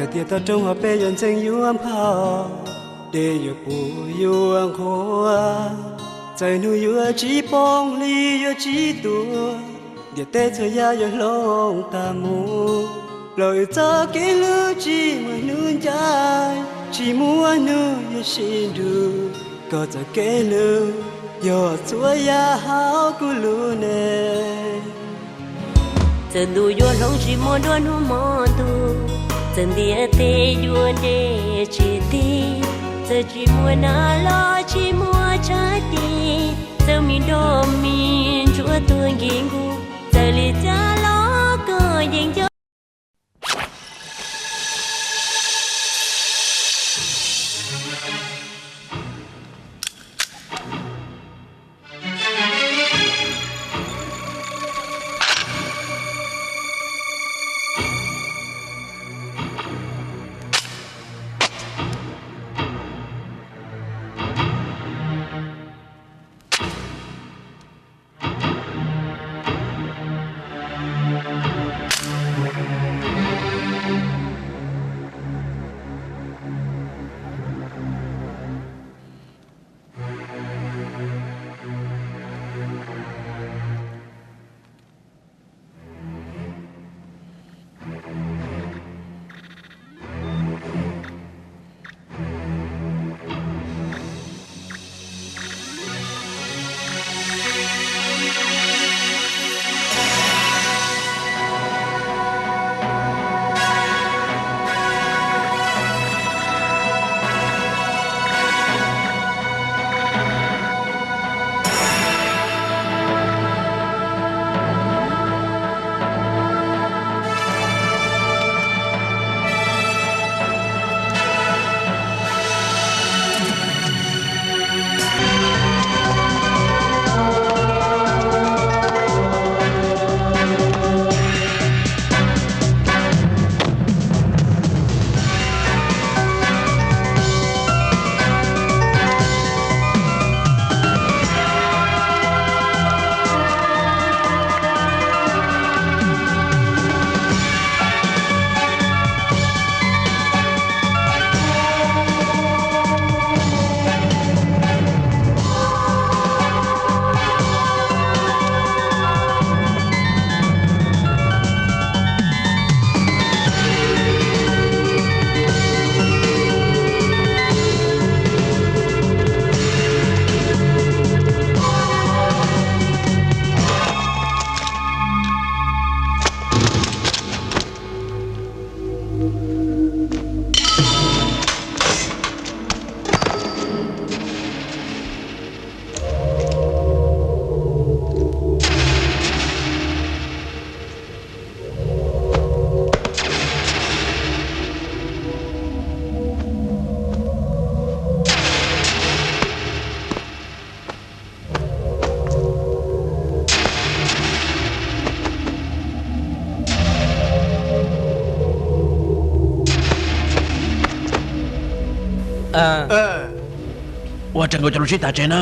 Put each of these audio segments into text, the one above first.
Hais tias toj roob hauv peb yuav ntxeev yuav nphau, dej yuav puv yuav nqhuav, txawm hnub yuav tsis poob hli yuav tsis tuag, ntiaj teb txhua yam yuav hloov tag mus. Los wb txoj kev hlub tsis muaj hnub ncaim, tsis muaj hnub yuav sib nrug, koj txoj kev hlub yog txhua yam hauv kuv lub neej. Txawm ntuj yuav hloov tsis muaj duab hnub hmo ntuj, txawm ntiaj teb yuav nres tsis tig, txawm tsis muaj nas los tsis muaj tshav ti, txawm me nroj me ntsuav tuag nkig nkuj, txawm li cas los koj yeej nco. Ua raws nkaus cov lus sib tham tseg na.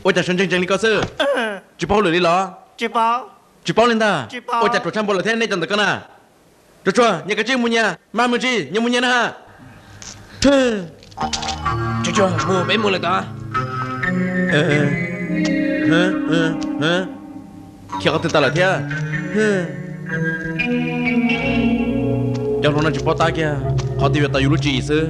Ua cas sawv ntsees ntsees li ko xwb? Tsis paub hauj lwm li los? Tsis paub li ntag. Ua cas ruam tshaj npaum lawm thiab nej cov ntawm ko na? Tsuag tsuag, nyias kav tsij mus nyias, maj mus tsis, nyias mus nyias na ha. Tsuag tsuag, mus peb mus lawm tod. Khiav qhov twg tas lawm thiab? Cov hluas no tsis paub tab kiag, qhov twg yuav tau yus lub tswv yim xwb.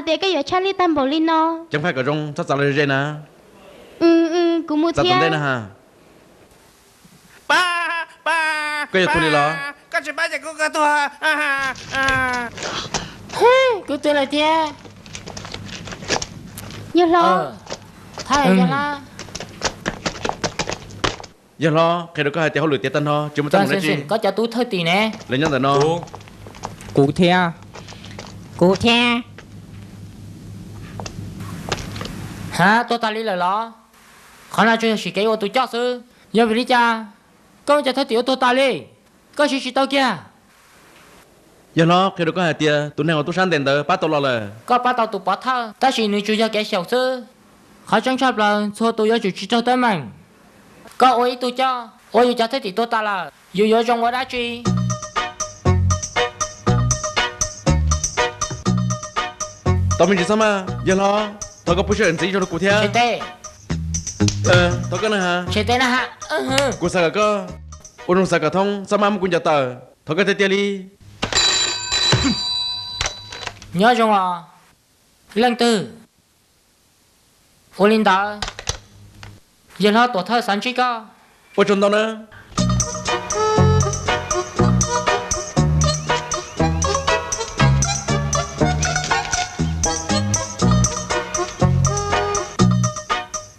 Tias koj yuav tshaj lij tag npaum li no. Ceev faj kom zoo, txhob txav los ze na. Kuv mus txav tom ntej na ha. Koj yuav tuag li los? Kuv tuag lawm thiab. Yawg hlob, yawg hlob, qhia rau koj hais tias hauj lwm tiav tag nrho, tsis muaj teeb meem dab tsi. Koj cov tub thawj tim ne? Lawv nyob ntawm no. Kuv thiab. Kuv thiab. Ha, tuag tas li lawm los? Qhov no tsuas yog sim kev ua tus coj xwb. Yog vim li cas koj muaj cov thawj tim ua tuag tas li? Koj siv tsis tau kiag. Yawg hlob, qhia rau koj hais tias tus neeg uas tub sab ntes ntawd pab tau los lawm. Koj pab tau tus pov thawj, tab sis nws tsuas yog kev xyaum xwb. Qhov tseeb tshaj plaws, txhua tus yuav tsum tsis raug teeb meem. Koj ua ib tug coj, ua yus cov thwj tim tuag tas lawm, yus yuav zoo ua dab tsi? Tau me ntsis txhob maj, yawg hlob, thov koj pub siab ntxiv zog rau kuv thiab. Thov koj na ha. Kuv xav kom koj ua zoo xav kom thoob, txhob maj muab kuv nco tawm. Thov koj tiag tiag li. Nyob zoo os, leej twg? Ua li ntawd, yawg hlob tuam thawj xav ntsib koj. Ua tsaug ntau na.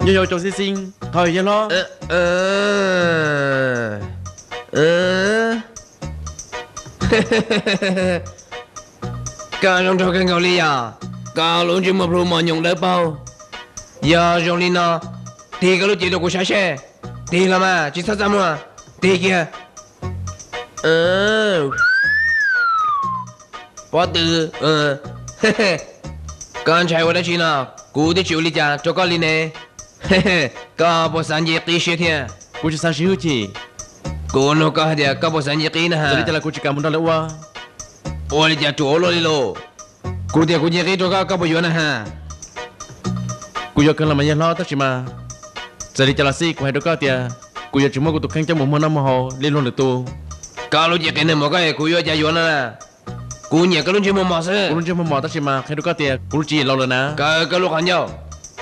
Nyob zoo cov xib xib, thov yawg hlob. Koj zoo nraug kawg nkaus li yom, koj lub ntsej muag plhu mos nyoos dawb paug. Yog zoo li no, tig koj lub cev rau kuv saib seb. Tig los mas, tsis txhob txaj muag, tig kiag. Pob tw, koj ntshai ua dab tsi no? Kuv twb tsis ua li cas rau koj li ne. Koj puas xav nce qib siab thiab? Kuv tsis xav siv hwj chim. Kuv nug koj hais tias koj puas xav nce qib na ha? Txawm li cas los kuv tsis kam mus nrog lawv ua. Ua li cas ruam ua luaj li lauj? Kuv tias kuv nce qib rau koj, koj puas yuav na ha? Kuv yuav kawg los mas yawg hlob, tab sis mas txawm li cas los xij kuv hais rau koj tias kuv yuav tsis muab kuv tus kheej coj mus muag noj muag haus li luag lwm tus. Koj lub cev qias neeg mos koj es kuv yuav cas yuav no na? Kuv nyiam koj lub ntsej muag mos xwb. Kuv lub ntsej muag mos tab sis mas qhia rau koj tias kuv lub tswv yim laus lawm na. Kaw koj lub qhov ncauj,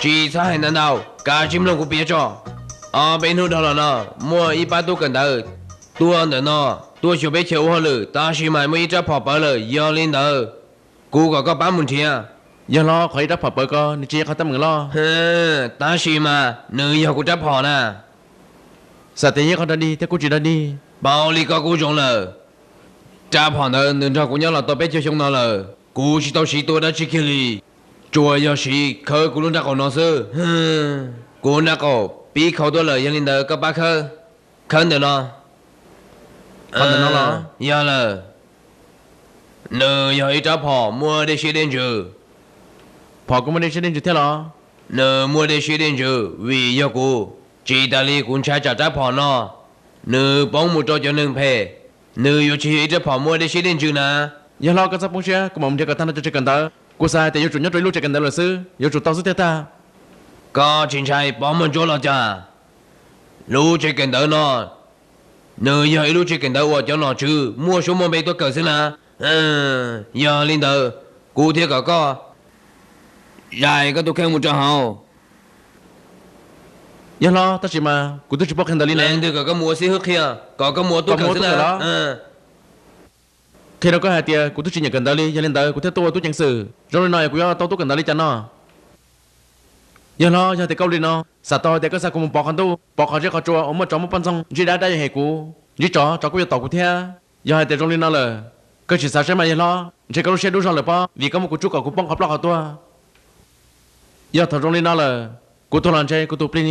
tsis txhob hais ntau ntau, kav tsij mloog kuv piav tso. Ob peb hnub dhau los no muaj ib pab tub kawm ntawv tuaj ntawm no, tuaj xyuas peb chaw ua hauj lwm, tab sis mas muaj ib rab phom pawv lawm. Yog li ntawd, kuv kom koj pab mus nrhiav. Yog los qhov ib rab phom pawv ko nws tsis yog qhov teeb meem loj. Tab sis mas nws yog kuv rab phom na. Xam tias yeej qhov dog dig thiab kuj tsis dog dig. Paub li koj kuj zoo lawm. Rab phom ntawd nws nrog kuv nyob los tau peb caug xyoo no lawm, kuv tsis tau siv tua dab tsi kiag li, tsuas yog siv khawb kuv lub nraub qaum no xwb. Kuv nraub qaum pib khau tuaj lawm, yog li ntawd koj pab khawb. Khawb ntawm no. Yog lawm. Nws yog ib rab phom muaj dej siab dej ntsws. Phom kuj muaj dej siab dej ntsws thiab los? Nws muaj dej siab dej ntsws vim yog kuv tsis tas li, kuv ntshai tsam rab phom no nws poob mus rau cov neeg phem, nws yuav tsis yog ib rab phom muaj dej siab dej ntsws na. Yog los koj txhob poob siab, kuv mam nrhiav kom tag nrho cov tsev kawm ntawv. Kuv xav hais tias yuav tsum nyob rau ib lub tsev kawm ntawv lawm xwb, yuav tsum tau xwb tiag tag. Koj tsis ntshai pob muag ntsuab los cas? Lub tsev kawm ntawv no nws yog ib lub tsev kawm ntawv uas cov nom tswv muaj suab muaj npe tuaj kawm xwb na. Yog li ntawd, kuv thiaj kom koj zais koj tus kheej mus rau hauv. Yog los tab sis mas kuv twb tsis paub qhia ntawv li ne. Leej twg kom koj mus ua xib hwb qhia, kom koj mus ua tub kawm xwb na? Qhia rau koj hais tias kuv twb tsis nyiam kawm ntawv li, yog li ntawd kuv thiaj tuaj ua tub ceev xwm. Zoo li no es kuv yuav tau tub kawm ntawv li cas no? Yog los yog tias koj ua li no, xam tau hais tias koj xa kuv mus pov qhov ntuj, pov qhov zeb qhov tsua uas muaj tsov muaj poj ntxoog, ntsib dab dab yeej hem kuv, ntsib tsov tsov kuj yuav tom kuv thiab. Yog hais tias zoo li no lawm, koj tsis xav saib mas yawg hlob, ntshe koj lub siab dub zog lawm pob, vim koj muab kuv tsub kom kuv poob qhov plaub qhov tuag. Yog thaum zoo li no lawm, kuv tuag los ntshe kuv tus plig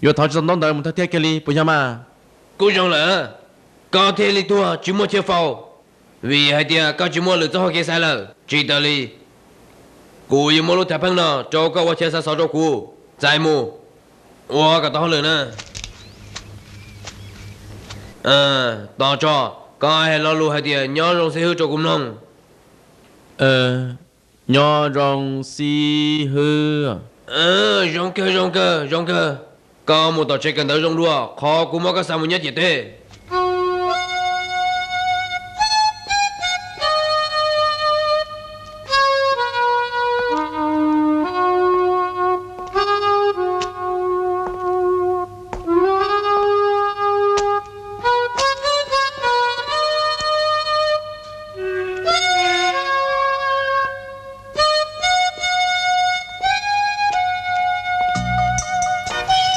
yuav thov tsis tau ntaub ntawv mus thawj thiab kiag li puas yog mas? Kuj zoo lawm, koj thiaj li tuag tsis muaj chaw faus, vim hais tias koj tsis muaj lwm txoj hau kev xaiv lawm. Tsis tas li, kuv yuav muab lub thav pheej no rau koj ua chaw xa xov rau kuv. Txais mus, ua kom tau hauj lwm na. Tos tso, koj hais lo lus hais tias nyob zoo xib hwb rau kuv mloog. Nyob zoo xib hwb. Zoo kawg, zoo kawg, zoo kawg. Koj mus tom tsev kawm ntawv zoo dua, qhov kuv muab koj xa mus nyob ciam teb.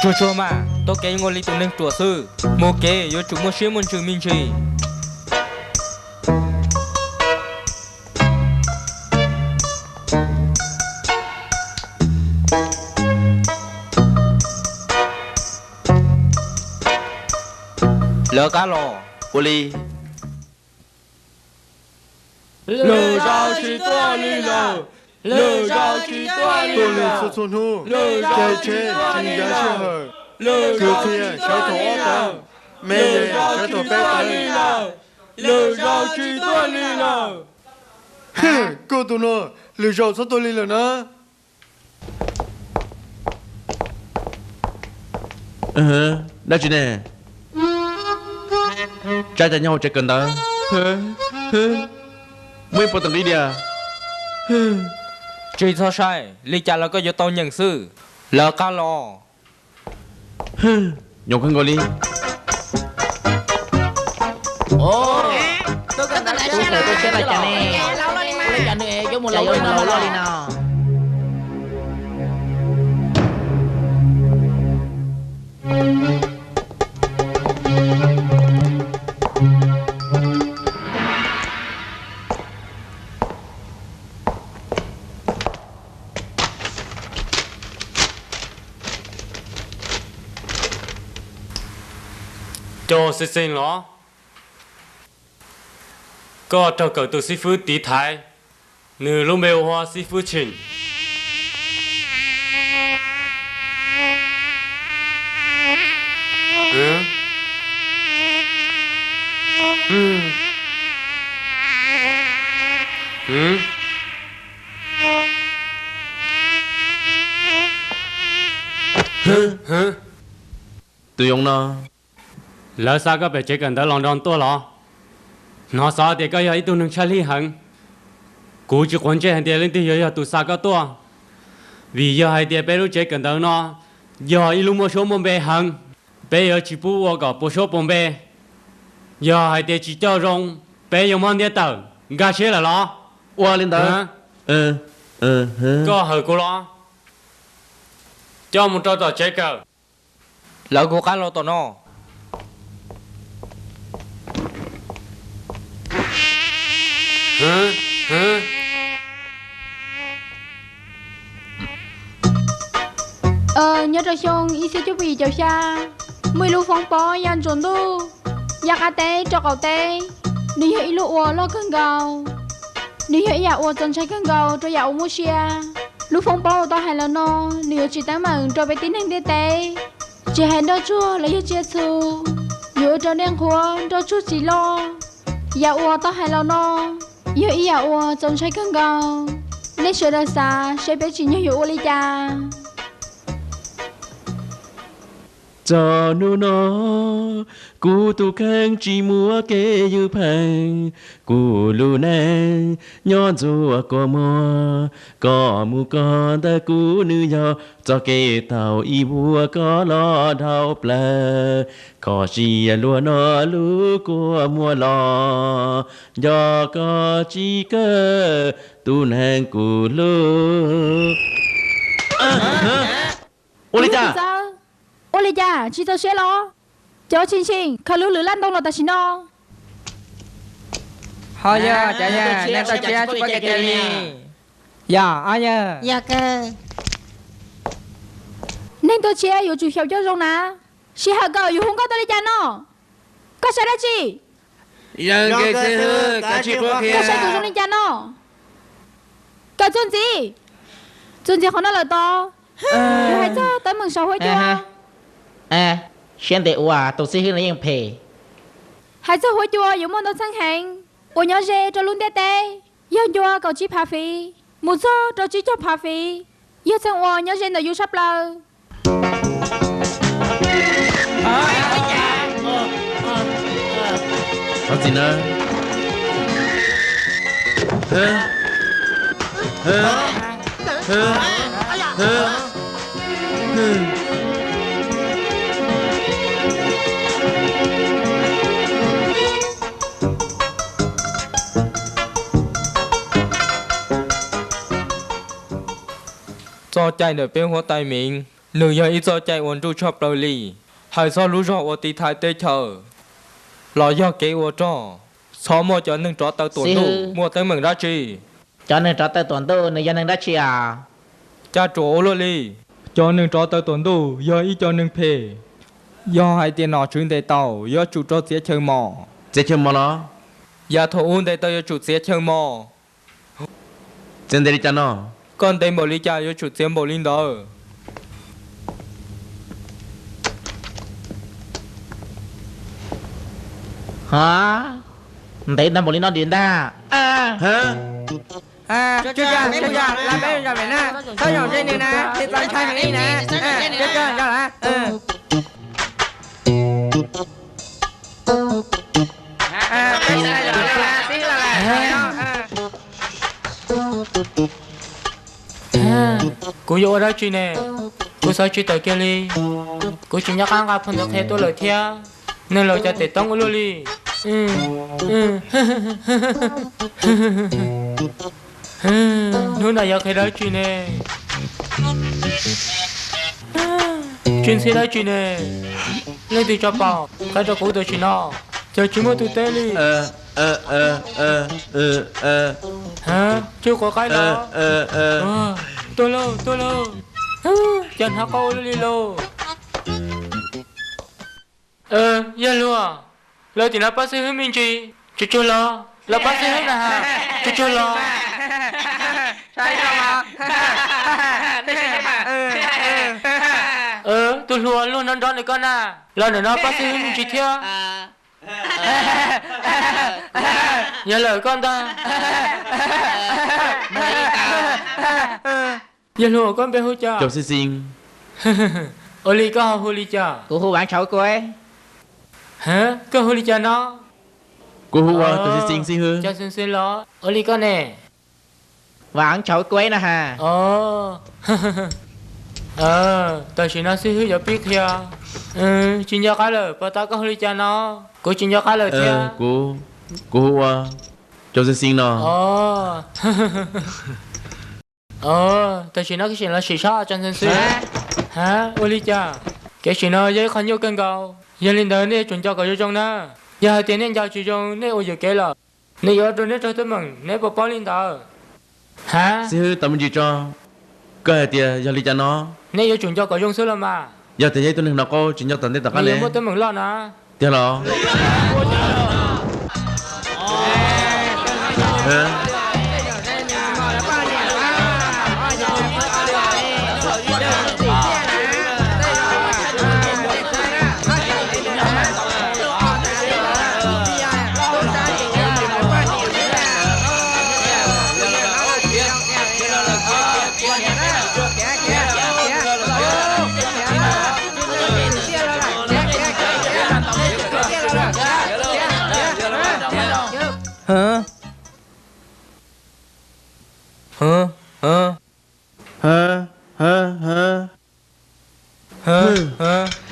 Tsuag tsuag mas, taug kev ua li tus neeg ruam xwb, mus kev yuav tsum muaj siab muaj ntsws me ntsis. Lawv qab los. Ua li. Lwm zaus tsis tuaj li lawm. Lwm zaus tsis tuaj li lawm. Tuaj li txhua txhua hnub, caij tsheb tsis ncav sij hawm, kwv qhia sawv thaum ob tawv, me yees sawv thaum peb tawv. Lwm zaus tsis tuaj li lawm. Kuj tus no, lwm zaus txhob tuaj li lawm na. Dab tsi ne? Tsab cas nyob hauv tsev kawm ntawv? Muaj ib puas tawm nqi diam? Tsis txhob saib, li cas los koj yuav tau nyeem xwb. Lawv qab los. Nyob kawg nkaus li. Tus tawm tuaj tshiab los cas ne? Cas yuav mus laus luaj li no? Cov xeeb xeeb los, koj raug kawm tus xib fwb tiv thaiv, nws lub npe hu ua xib fwb Tshim. Tus yoov no, lawv xa koj pem tsev kawm ntawv los nrog tuaj los? Hnov xav tias koj yog ib tug neeg tshaj lij heev. Kuv tsis quav ntsej hais tias leej twg yuav yog tus xa koj tuaj, vim yog hais tias peb lub tsev kawm ntawv no yog ib lub muaj suab muaj npe heev, peb yuav tsis pub ua kom puas suab puas npe. Yog hais tias tsis coj zoo, peb yuav muab ntiab tawm. Nkag siab lawm los? Ua li ntawd. Koj hawm kuv los? Coj mus rau tom tsev kawm. Lawv kuv qab los tom no. Nyob rau xyoo ib txhiab cuaj pua yim caum xya, muaj ib lub foob pob ya ntsuas ntuj, ya qab teb rau qaum teb. Nws yog ib lub ua loj kawg nkaus. Nws yog ib yam uas txaus ntshai kawg nkaus rau yam uas muaj sia. Lub foob pob uas tau hais los no, nws yuav tsim teeb meem rau peb tib neeg ntiaj teb. Tsis hais nroj tsuag los yog tsiaj txhu, yuav ua rau nej nqhuab nroj tsuag tsis loj. Yam uas tau hais los no yog ib yam uas txaus ntshai kawg nkaus. Nej sawv daws xav seb peb tsim nyog yuav ua li cas? Txog hnub no, kuv tus kheej tsis muaj kev ywj pheej, kuv lub neej nyob ntxuag kua muag, koj mus koj ntawm kuv nws yog txoj kev taug ib vuag koj los dhau plaws. Koj sia luag no lub kua muag los, nco koj tsis kawg tus neeg kuv hlub. Ua li cas? Ua li cas tsis txaus siab los? Cov tshee tshee khaws lub lwm laj ntoo los tam sim no. Ho yog, neeg tuaj tshiab tsis pom kev kiag li. Yog, yog. Neeg tuaj tshiab yuav tsum xyaum coj zoo na. Sij hawm kawm yuav hu nkauj tau li cas no? Koj saib dab tsi? Koj saib kuv zoo li cas no? Kawm txuas ntxiv, txuas ntxiv qhov no lawm tod. Yuav hais txog teeb meem saum huab cua. Siab ntev ua tus xib hwb no yeej phem. Hais txog huab cua yuav muaj ntau txheej heev uas nyob ze rau lub ntiaj teb, yog ncua kaum tsib phav feet mus txog rau tsib caug phav feet, yog txheej uas nyob ze ntawm yus sab plaws. Thov txim na. Txoj cai ntawm peb huab tais Miv Nws yog ib txoj cai uas nruj tshaj plaws li. Hais txog lub zog uas tiv thaiv teb chaws los yog kev ua rog, txhob muaj cov neeg rov taw tuam ntuj. Muaj teeb meem dab tsi? Cov neeg rov taw tuam ntuj nws yog neeg dab tsi os? Cas ruam ua luaj li. Cov neeg rov taw tuam ntuj yog ib co neeg phem. Yog hais tias nom tswv ntes tau, yuav tsum rau txiav chaw mos. Txiav chaw mos los? Yav thaum ub ntes tau yuav tsum txiav chaw mos. Txiav ntev li cas no? Koj ntev npaum li cas yuav tsum txiav npaum li ntawd. Ntev ntau npaum li no dim ntag. Kuv yuav ua dab tsi ne? Kuv xav tsis tawm kiag li. Kuv tsis nco qab nqa phau ntawv qhia tuaj lawm thiab. Neeg laus cas tem toob ua luaj li. Hnub no yuav qhia dab tsi ne? Tsis ntxhi dab tsi ne? Leej twg tso pom qhia rau kuv tam sim no? Cas tsis muaj tus teb li. Tsis quav qaib los? Tuag lauj, tuag lauj. Cas hnav qau ua luaj li lauj. Yawg hluas, lawv tim no pab xib hwb me ntsis, tsuag tsuag los, lawv pab xib hwb na has, tsuag tsuag los. Tus hluas luag nrov nrov nws koj na, los ntawm no pab xib hwb me ntsis thiab. Yog lawm koj ntag. Yog hluas, koj npe hu cas? Caum Xis Xis. Ua li koj ho hu li cas? Kuv hu Vam Tshauv Kuaib. Koj hu li cas no? Kuv hu ua Caum Xis Xis xib hwb. Caum Xis Xis los? Ua li koj ne? Vam Tshauv Kuaib na has. Tam sim no xib hwb yuav pib qhia. Tsis nco qab lawm, puas tau koj hu li cas no? Kuv tsis nco qab lawm thiab. Kuv, kuv hu ua Caum Xis Xis no. Tam sim no koj sim los sim sab Caum Xis Xis. Ha, ua li cas? Kev sim no yog ib qho nyuaj kawg nkaus, yog li ntawd nej yuav tsum nco kom zoo zoo na. Yog hais tias nej nco tsis zoo nej ua yuam kev lawm, nws yuav ua rau nej raug teeb meem, neb puas paub li ntawd? Ha? Xib hwb tau me ntsis tso, koj hais tias yog li cas no? Nej yuav tsum nco kom zoo xwb los mas. Yog tias yog ib tug neeg hnov qau tsis nco tom ntej tom qab ne, muaj teeb meem loj na. Tiag los?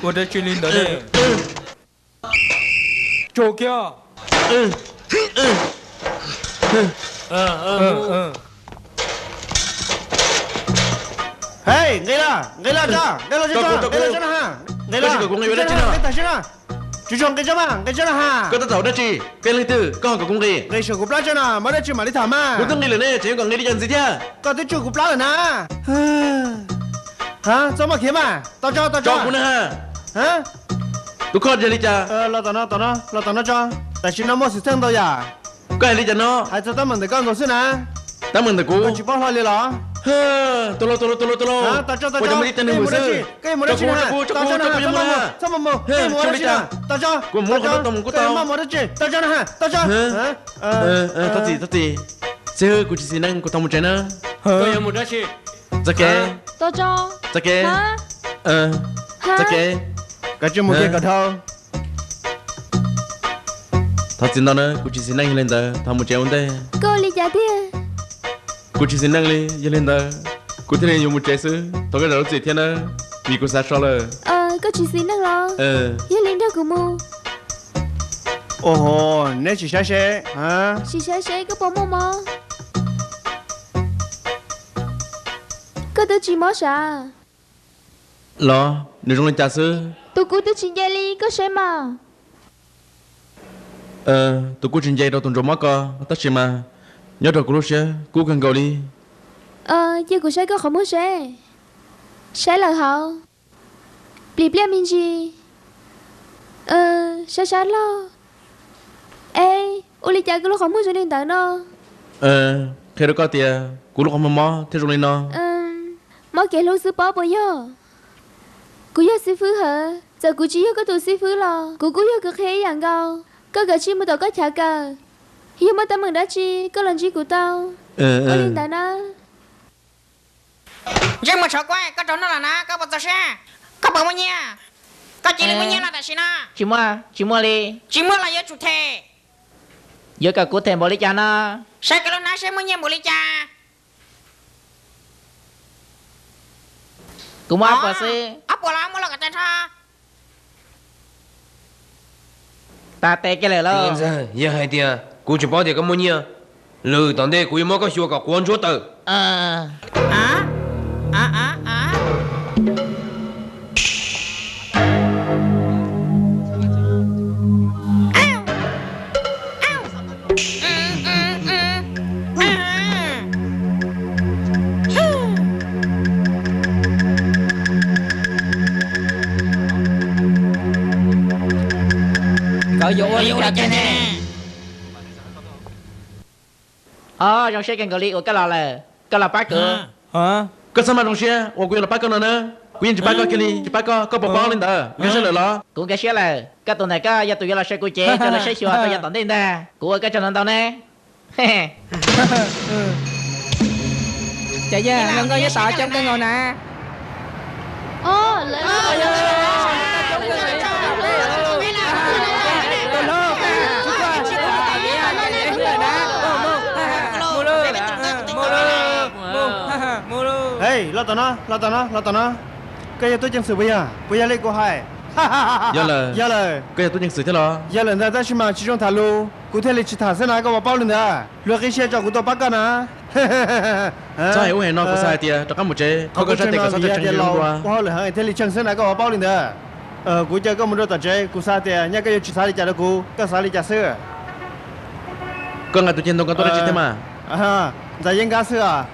Ua dab tsi li ntawd ne? Tso kiag. Hej, nqis los, nqis los tso, nqis los tso, nqis los tso na ha. Nqis los, nqis tag sib na. Tsuag tsuag nqis tso mas, nqis tso na ha. Koj tab tom ua dab tsi? Koj yog leej twg koj ho kom kuv nqis? Nqis saum kuv plab tso na, muaj dab tsi mam li tham mas. Kuv twb nqis lawm ne, tseem yuav kom nqis li cas ntxiv thiab? Koj twb tsuj kuv plab lawm na. Txhob muaj khiav mas, tau tso, tau tso kuv na ha. Tus koj yog li cas? Los tom no, los tom no tso. Tam sim no muaj xwm txheej ntau yam. Koj hais li cas no? Hais txog teeb meem ntawm koj nkaus xwb na. Teeb meem ntawm kuv? Koj tsis paub hlo li los? Tus laus, tus laus, tus laus, tus laus. Tau tso, tau tso. Koj yuav mus dab tsi? Koj yuav mus dab tsi na? Txhob mus mus, koj yuav mus dab tsi na? Tau tso. Kuv mus, kuv tau mus, kuv tau. Koj yuav mus dab tsi? Tau tso na ha, tau tso. Thov txim, thov txim. Xib hwb, kuv tsis xis neej, kuv thov mus tsev na. Koj yuav mus dab tsi? Txoj kev. Txoj kev. Txoj kev. Koj tsis mus kiag kom dhau. Thov txim ntau na, kuv tsis xis neej, yog li ntawd thov mus tsev ua ntej. Koj ua li cas tiag? Kuv tsis xis neej li, yog li ntawd kuv thiaj li yuav mus tsev xwb. Thov koj zam lub txim thiab na, vim kuv xav so lawm. Koj tsis xis neej los? Yog li nrog kuv mus. Ua ho, neb sim saib seb. Sim saib seb koj puas muaj mob. Koj twb tsis mob sav. Los nws zoo li cas xwb? Tus kub twb tsis nce li, koj saib mas. Tus kub tsis nce rau tus ntsuag mob ko, tab sis mas nyob rau kuv lub siab kub kawg nkaus li. Cia kuv saib koj qhov muag seb. Saib lawm hauv. Plim pliaj me ntsis. Sab sab loj. Es ua li cas koj lub qhov muag zoo li ntawd no? Qhia rau koj tias kuv lub qhov muag mob thiaj zoo li no. Mob kev hlub xwb pob puas yog? Kuv yog xib fwb Hawm, txawm kuv tsis yog koj tus xib fwb los kuv kuj yog kws qhia ib yam nkaus. Koj kav tsij mus tom koj chav kawm, yog muaj teeb meem dab tsi koj los ntsib kuv tau. Ua li ntawd na. Ntsej muag tshav kuab, koj raug noj los na, koj puas txaus siab? Koj puas muaj nyiaj? Koj cia li muaj nyiaj los tam sim no. Tsis muaj, tsis muaj li. Tsis muaj los yuav tsum them. Yuav kom kuv them npaum li cas no? Saib koj lub hnab seb muaj nyiaj npaum li cas. Kuv muaj ob puas xwb. Ob puas los muab los kom tag nrho. Tas tes kiag lawm lauj. Yog hais tias kuv tsis paub tias koj muaj nyiaj, lwm tom ntej kuv yuav muab koj xyuas kom quav ntsuab tawm. Nkawd yuav ua li cas ne? Ob, zoo siab kawg nkaus li uas koj los lawm, koj los pab kuv. Koj txhob maj zoo siab uas kuv yuav los pab koj no na. Kuv yeej tsis pab koj kiag li, tsis pab koj, koj puas paub li ntawd? Nkag siab lawm los? Kuv nkag siab lawm, koj tus ntawm koj yog tus yuav los saib kuv cev coj los saib xyuas tau yav tom ntej ntag. Kuv ua koj tsaug ntau ntau ne. Cov yawg hluas nkauj nyob tod coob kawg nkaus na. Hej, los tom no, los tom no, los tom no. Koj yog tub ceev xwm puas yog? Puas yog li kuv hais? Yog lawm. Yog lawm. Koj yog tub ceev xwm thiab los? Yog lawm ntag, tab sis mas tsis zoo tham lus, kuv thiaj li tsis tham xwb na, koj puas paub li ntawd? Luag qib siab tso kuv tuaj pab koj na. Txhob hais ub hais no, kuv xav hais tias rov qab mus tsev, qhov koj sab tes kom txhob tshee tshee li dua. Ua hauj lwm heev thiaj li tshee xwb na, koj puas paub li ntawd? Kuv caw koj mus rau tom tsev, kuv xav tias nyaj koj yuav tsis xav li cas rau kuv, koj xav li cas xwb? Koj nqa tus ceg ntoo ko tuaj dab tsi thiab mas? Ntxhais yeeb nkab xwb os.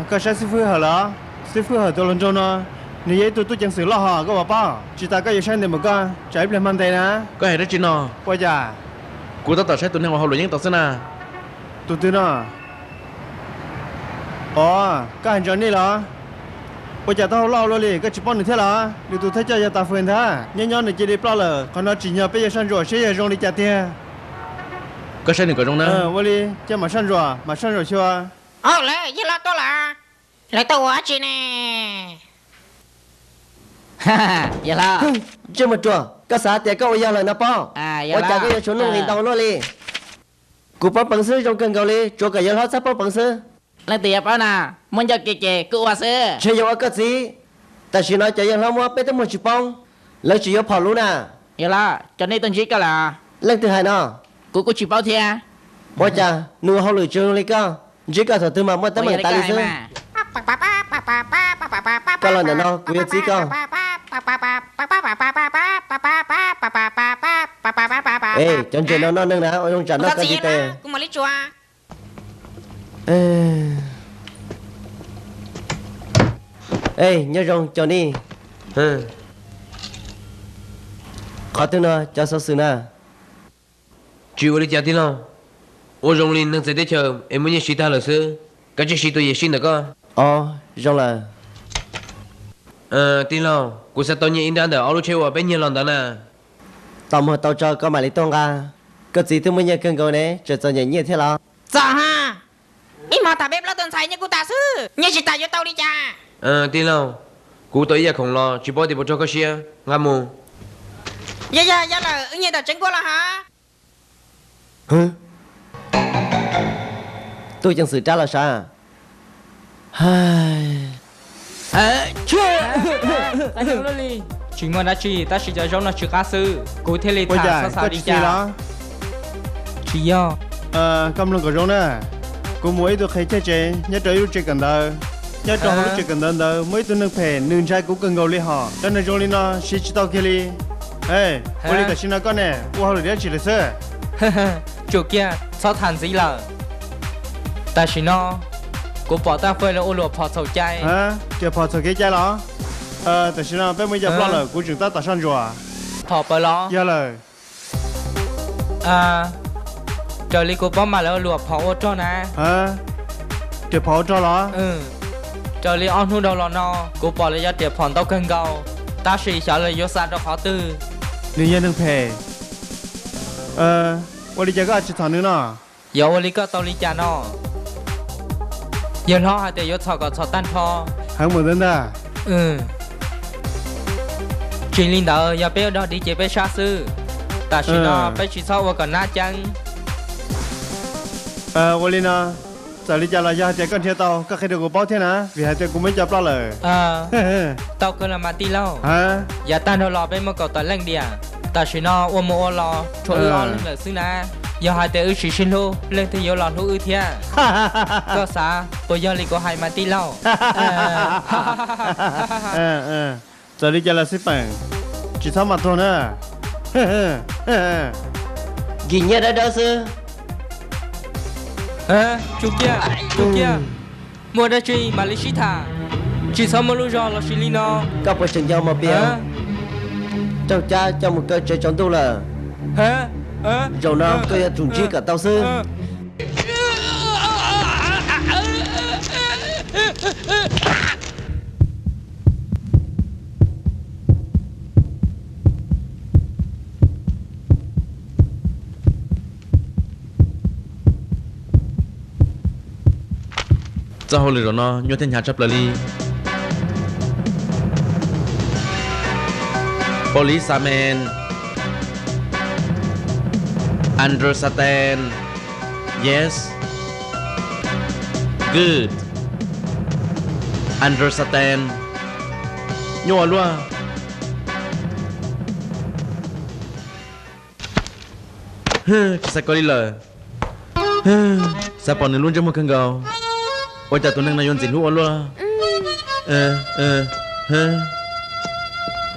Koj saib xib fwb Hawm los? Xib fwb Hawm tus hluas nraug no, nws yog ib tug tub ceev xwm loj hos, koj puas paub? Tsis tas koj yuav saib ntev npaum koj, tsam ib pliag mag ntes na. Koj hais dab tsi no? Ua cas? Kuv tab tom saib tus neeg uas haus luam yeeb tau xwb na. Tus twg no? Os, koj hais Johnny los? Ua cas tau hau loj luaj li, koj tsis paub nws thiab los? Nws tus thawj coj yog Tas Fwm ntag, nyob nyob nws cia li ploj lawm, qhov no tsim nyog peb yuav soj ntsuam seb yog zoo li cas tiag. Koj saib nws kom zoo na. Ua li, cia mam soj ntsuam, mam soj ntsuam xyuas. Au, lawv yawg hlob tuaj lawm. Lawv tuaj ua dab tsi ne? Yawg hlob. Ntsej muag ruam, koj xav tias koj ua yawg lawm no pob? Ua cas koj yuav tsum nuj nqis ntau luaj li? Kuv paub peev xwb zoo kawg nkaus li, tsuav kom yawg hlob txhob paub peev xwb. Leej twg yuav paub na, muaj ncauj ke ces kuj ua xwb. Ntshe yuav ua koj txiv. Tam sim no cov yawg hlob muab peb tub muag tsis poob, lawv tsis yuav phom lub na. Yawg hlob, cov nej tuaj ntsib koj lawm. Leej twg hais no? Kuv kuj tsis paub thiab. Ua cas nws ua hauj lwm tsis zoo li koj, ntsib koj thaum twg mas muaj teeb meem tas li xwb. Koj los ntawm no kuv yuav txib koj. Es cov ntses no noj neeg na, ua zoo tsam noj koj ntiv tes. Ej, nyob zoo Johnny. Qhov twg no cov xov xwm na? Tsis ua li cas tij laug, ua zoo li neeg txawv teb chaws es muaj nyiaj siv tag lawm xwb, kav tsij siv tus yawm sij ntawm koj. Os, zoo lawm. Tij laug, kuv xav tau nyiaj ib nrab ntawm ob lub tsheb uas peb nyiag los ntawd na. Tos muag tau tso koj mam li tuaj nqa. Koj txiv twb muaj nyiaj kawg nkaus ne, tseem txom nyem nyiaj thiab los? Txom ha, ib hmo tham peb plaub tug ntxhais nyiaj kuj tas xwb, nyiaj tsis tas yuav tau li cas? Tij laug, kuv tau ib yam khoom los tsis paub tias puas raug koj siab, nqa mus. Yog yog yog lawm, wb nyiag tom tsev nkuaj los hov. Tub ceev xwm rab los sav. Tsis muaj dab tsi, tab sis cov zaub no tsis qab xwb, kuv thiaj li tham xov xav li cas. Tsis yog. Koj mloog kom zoo na, kuv mus ib tug qhe caij tsev nyob rau ib lub tsev kawm ntawv. Nyob rau hauv lub tsev kawm ntawv ntawd muaj ib tug neeg phem, nws ntshai kuv kawg nkaus li hos. Cov neeg zoo li no siv tsis tau kiag li. Ua li tam sim no koj ne, ua hauj lwm dab tsi lawm xwb? Tsum kiag, txhob tham ntxiv lawm. Tam sim no kuv pom Taj Fawj lawv ua luam phom txhaum cai. Riam phom txhaum kev cai los? Tam sim no peb muaj ib co ploj lawm, kuv tseem tab tom soj ntsuam. Phom pawv los? Yog lawm. Raws li kuv paub mas lawv ua luam phom ua rog na. Riam phom ua rog los? Raws li ob hnub dhau los no kuv pom lawv cov riam phom ntau kawg nkaus, tab sis xyov lawv yuav xa rau qhov twg. Nws yog neeg phem. Ua li cas koj tsis txhom nws no? Yuav ua li koj tau li cas no? Yawg hlob hais tias yuav txhom kom txhom tag nrho. Heev mus ntag. Tsis li ntawd, yog peb ua dog dig ces peb sab xwb. Tam sim no peb tsis txhob ua kom nab ceeb. Ua li no, txawm li cas los yog hais tias koj nrhiav tau, koj qhia rau kuv paub thiab na, vim hais tias kuv muaj ib co ploj lawm. Tau kawg los mas tij laug. Yav tag nrho los peb muaj kaum tawm leej diam, tam sim no ua mus ua los tshuav wb ob leeg lawm xwb na. Yog hais tias wb tsis sib hlub, leej twg yuav los hlub wb thiab? Koj xav puas yog li kuv hais mas tij laug? Txawm li cas los xij peem, tsis txhob mam tuag na. Nkim nyiaj dawb dawb xwb. Tsum kiag, tsum kiag, muaj dab tsi mam li sib tham, tsis txhob muaj lub zog los sis li no. Koj puas tseem nco mos pias? Raug cab coj mus kaw tsev tsaus ntuj lawm. Zaum no koj yuav tsum ntsib kom tau xwb. Txoj hauj lwm zaum no nyuaj thiab hnyav tshaj plaws li. Policeman. Understand. Yes. Good. Understand. Nyuaj ua luaj. Tsis xav koj li lawm. Xav pom nws lub ntsej muag kawg nkaus. Ua cas tus neeg no yuav ntxim hlub ua luaj.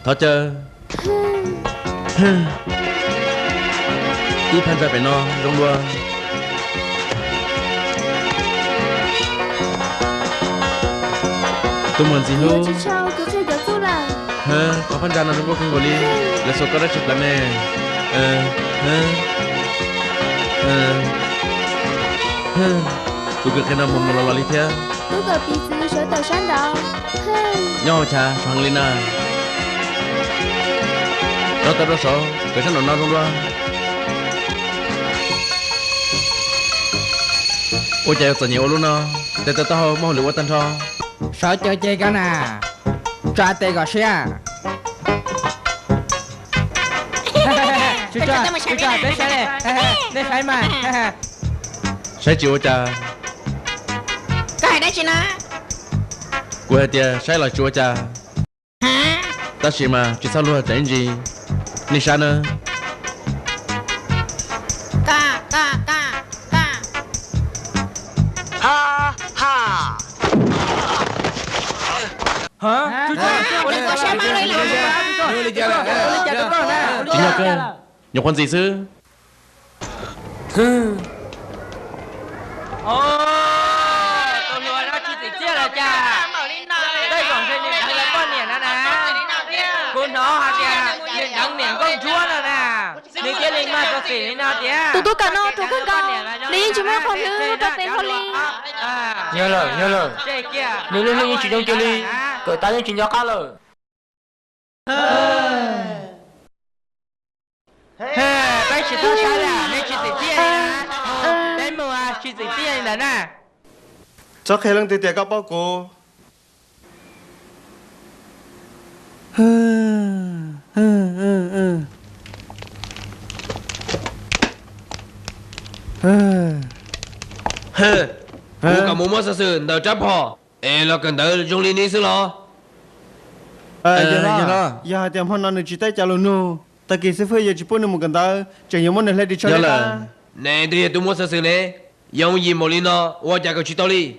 Thov caw. Ib phab ntsa pem no zoo dua. Tus muam ntxim hlub, qhov phab ntsa no zoo nkauj kawg nkaus li. Lawv xuas koj dab tsi plawv me? Tus kws qhia no mus mus los los li thiab. Nyob hauv chav sov heev li na. Rov tau rau saud, kawm sab nraum no zoo dua. Ua cas yuav txom nyem ua lub no, tes taw taub hau muaj hauj lwm ua tag nrho. Sawv caw ceg koj na, tsa tes kom siab. Tsis tso, tsis tso, peb saib, nej saib mas. Saib tsis ua cas. Koj hais dab tsi na? Kuv hais tias saib los tsis ua cas. Tab sis mas tsis txhob luag tsam ib ntsis. Nej saib na. Tsis nyob kawg, nyuam qhuav ntxim xwb. Tus hluas no tsis txim txiaj los cas? Tej zaum ntshe nws deev lawv poj niam no na. Kuv hnov hais tias nws deev niam nkauj ntsuab no na, nws thiaj li mag rau tim li no tiag. Tus tub kawm no ruam kawg nkaus, nws yeej tsis muaj qhov hlwb rau tes hlo li. Yog lawm, yog lawm, nws lub hlwb yeej tsis zoo kiag li, kawm tab yeej tsis nco qab lawm. Peb tsis txhob saib li, nej tsis txim txiaj li na. Peb mus tsis txim txiaj li ntawd na. Txhob qhia leej twg tias koj paub kuv. Kuv kom mus muab xov xwm ntawm rab phom es los kawm ntawv zoo li ni xwb los? Yog hais tias hmo no nws tsis teb cov lus nug, tag kis xib fwb yuav tsis pub nws mus kawm ntawv, tseem yuav muab nws hle ris tsho li lawm. Nej twb yog tus muab xov xwm ne, yooj yim npaum li no ua cas kawm tsis tau li?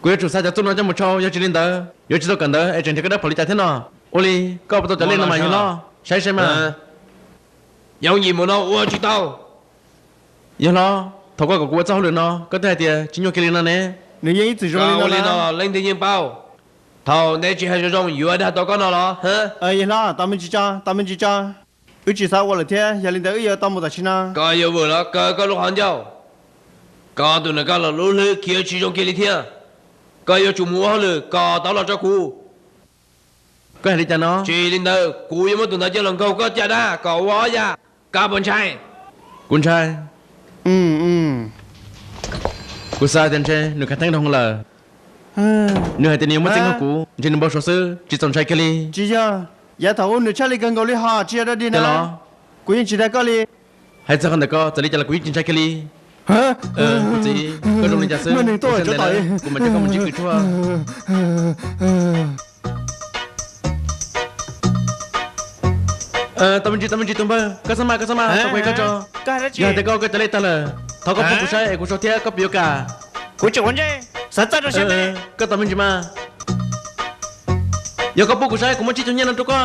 Kuv yuav tsum xa cov txuj no coj mus tshau, yog tsis li ntawd yuav tsis tau kawm ntawv es tseem nrhiav koj dab phem li cas thiab no. Ua li, koj puas tau cov lej no mas yog hlob? Saib saib mas. Yooj yim npaum no ua tsis tau. Yog hlob, thaum koj kom kuv ua txoj hauj lwm no koj twb hais tias tsis nyuaj kiag li no ne. Nws yeej ib txwm zoo li no, leej twg yeej paub. Thaum ntev tsis hais zoo zoo yuav dag tau koj no los? Yawg hlob, tos me ntsis tso, tos me ntsis tso. Wb tsis xav ua lawm thiab, yog li ntawd wb yuav tau mus tam sim no. Koj yuav vwm los kaw koj lub qhov ncauj. Koj tus nam koj los lub hlwb khiav tsis zoo kiag li thiab. Koj yuav tsum mus ua hauj lwm kom tau los rau kuv. Koj hais li cas no? Tsis li ntawd kuv yuav muab tus ntawd coj los nkaug koj caj dab kom ua ob yam. Koj puas ntshai? Kuv ntshai. Kuv xav tias ntshe nws khav theeb dhau lawm. Nws hais tias nws yuav muab txeeb nkaug kuv, ntshe nws npau suav xwb, tsis txaus ntshai kiag li. Tsis yog, yav thaum ub nws tshaj li kawg nkaus li hos, tsis yog dog dig na. Kuv yeej tsis dag koj li. Hais txog qhov ntawm koj, txawm li cas los kuv yeej tsis ntshai kiag li. Kuv txiv, koj zoo li cas xwb? Kuv mam coj koj mus ntsib kws tshuaj. Tau me ntsis, tau me ntsis tus npawg, koj txhob maj, koj txhob maj, tau kuv hais koj tso. Yog hais tias koj ua koj cov lej tag lawm, thov koj pub kuv saib es kuv sau thiab koj puas yuav kam. Koj tos me ntsis mas. Yog koj pub kuv saib, kuv muab tsib caug nyiaj no rau koj.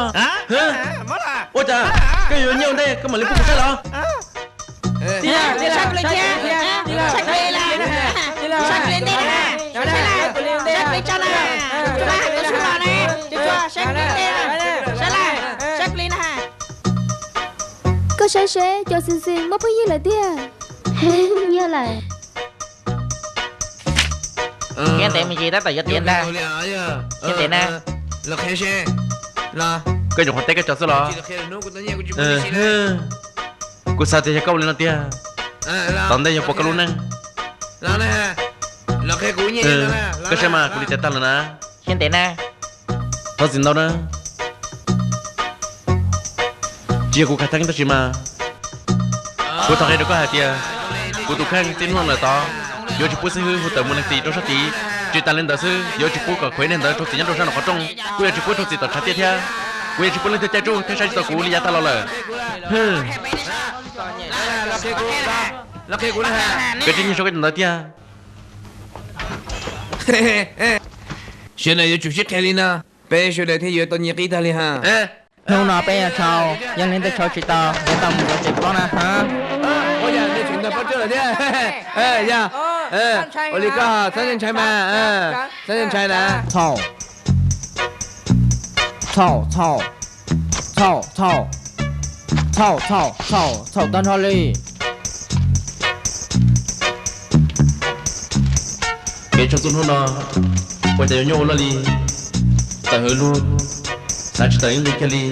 Ua cas koj yuav nyiaj ua ntej koj mam li pub kuv saib los? Koj saib seb, cov xwm xwm muaj phooj ywg lawm tiag. Yog lawm. Thiab ntev me ntsis tab tom yuav tiav ntag. Thiab ntev na. Koj nyuam qhuav teb koj cov xwb los? Kuv xav tias yog koj ua li no tiag, tom ntej yuav puas koj lub neej. Koj saib mas, kuv li tiav tag lawm na. Thiab ntev na. Thov txim ntau na. Tsis yog kuv khav theeb tab sis mas kuv thov qhia rau koj hais tias kuv tus kheej txij hnub lawm tod yuav tsis pub xib hwb hu tawm mus leej twg rau sab tid. Tsis tas li ntawd xwb, yuav tsis pub kom khuv nej ntawd raug txim nyob rau sab nraum qhov rooj, kuj yuav tsis pub raug txim tom tshav tiaj thiab. Kuv yuav tsis pub leej twg caij tsuj thiab saib tsis taus kuv li yav tag los lawm. Koj tsis nyiag sau koj cov ntawv tiag. Sawv daws yuav tsum sib qhia li no, peb sawv daws thiaj yuav tau nyias qib tag li ha. Hnub no peb yuav tshau, yog leej twg tshau tsis tau yuav tau mus yuav tsev plaub na ha. Ua li koj txhob ntshai mas, txhob ntshai na. Txhaum, txhaum, txhaum, txhaum, txhaum, txhaum, txhaum tag nrho li. Kev tshau txuj hnub no ua cas yuav nyuaj ua luaj li. Tawm hwv lug, xav tsis tawm ib nqi kiag li.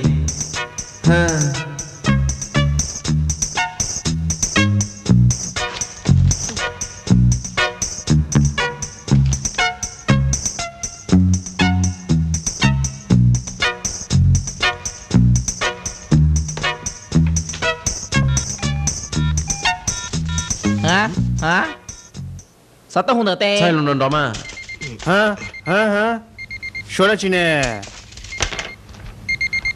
Xov tooj hu ntawm tes. Txhais lus nrov nrov mas. Suav dab tsi ne?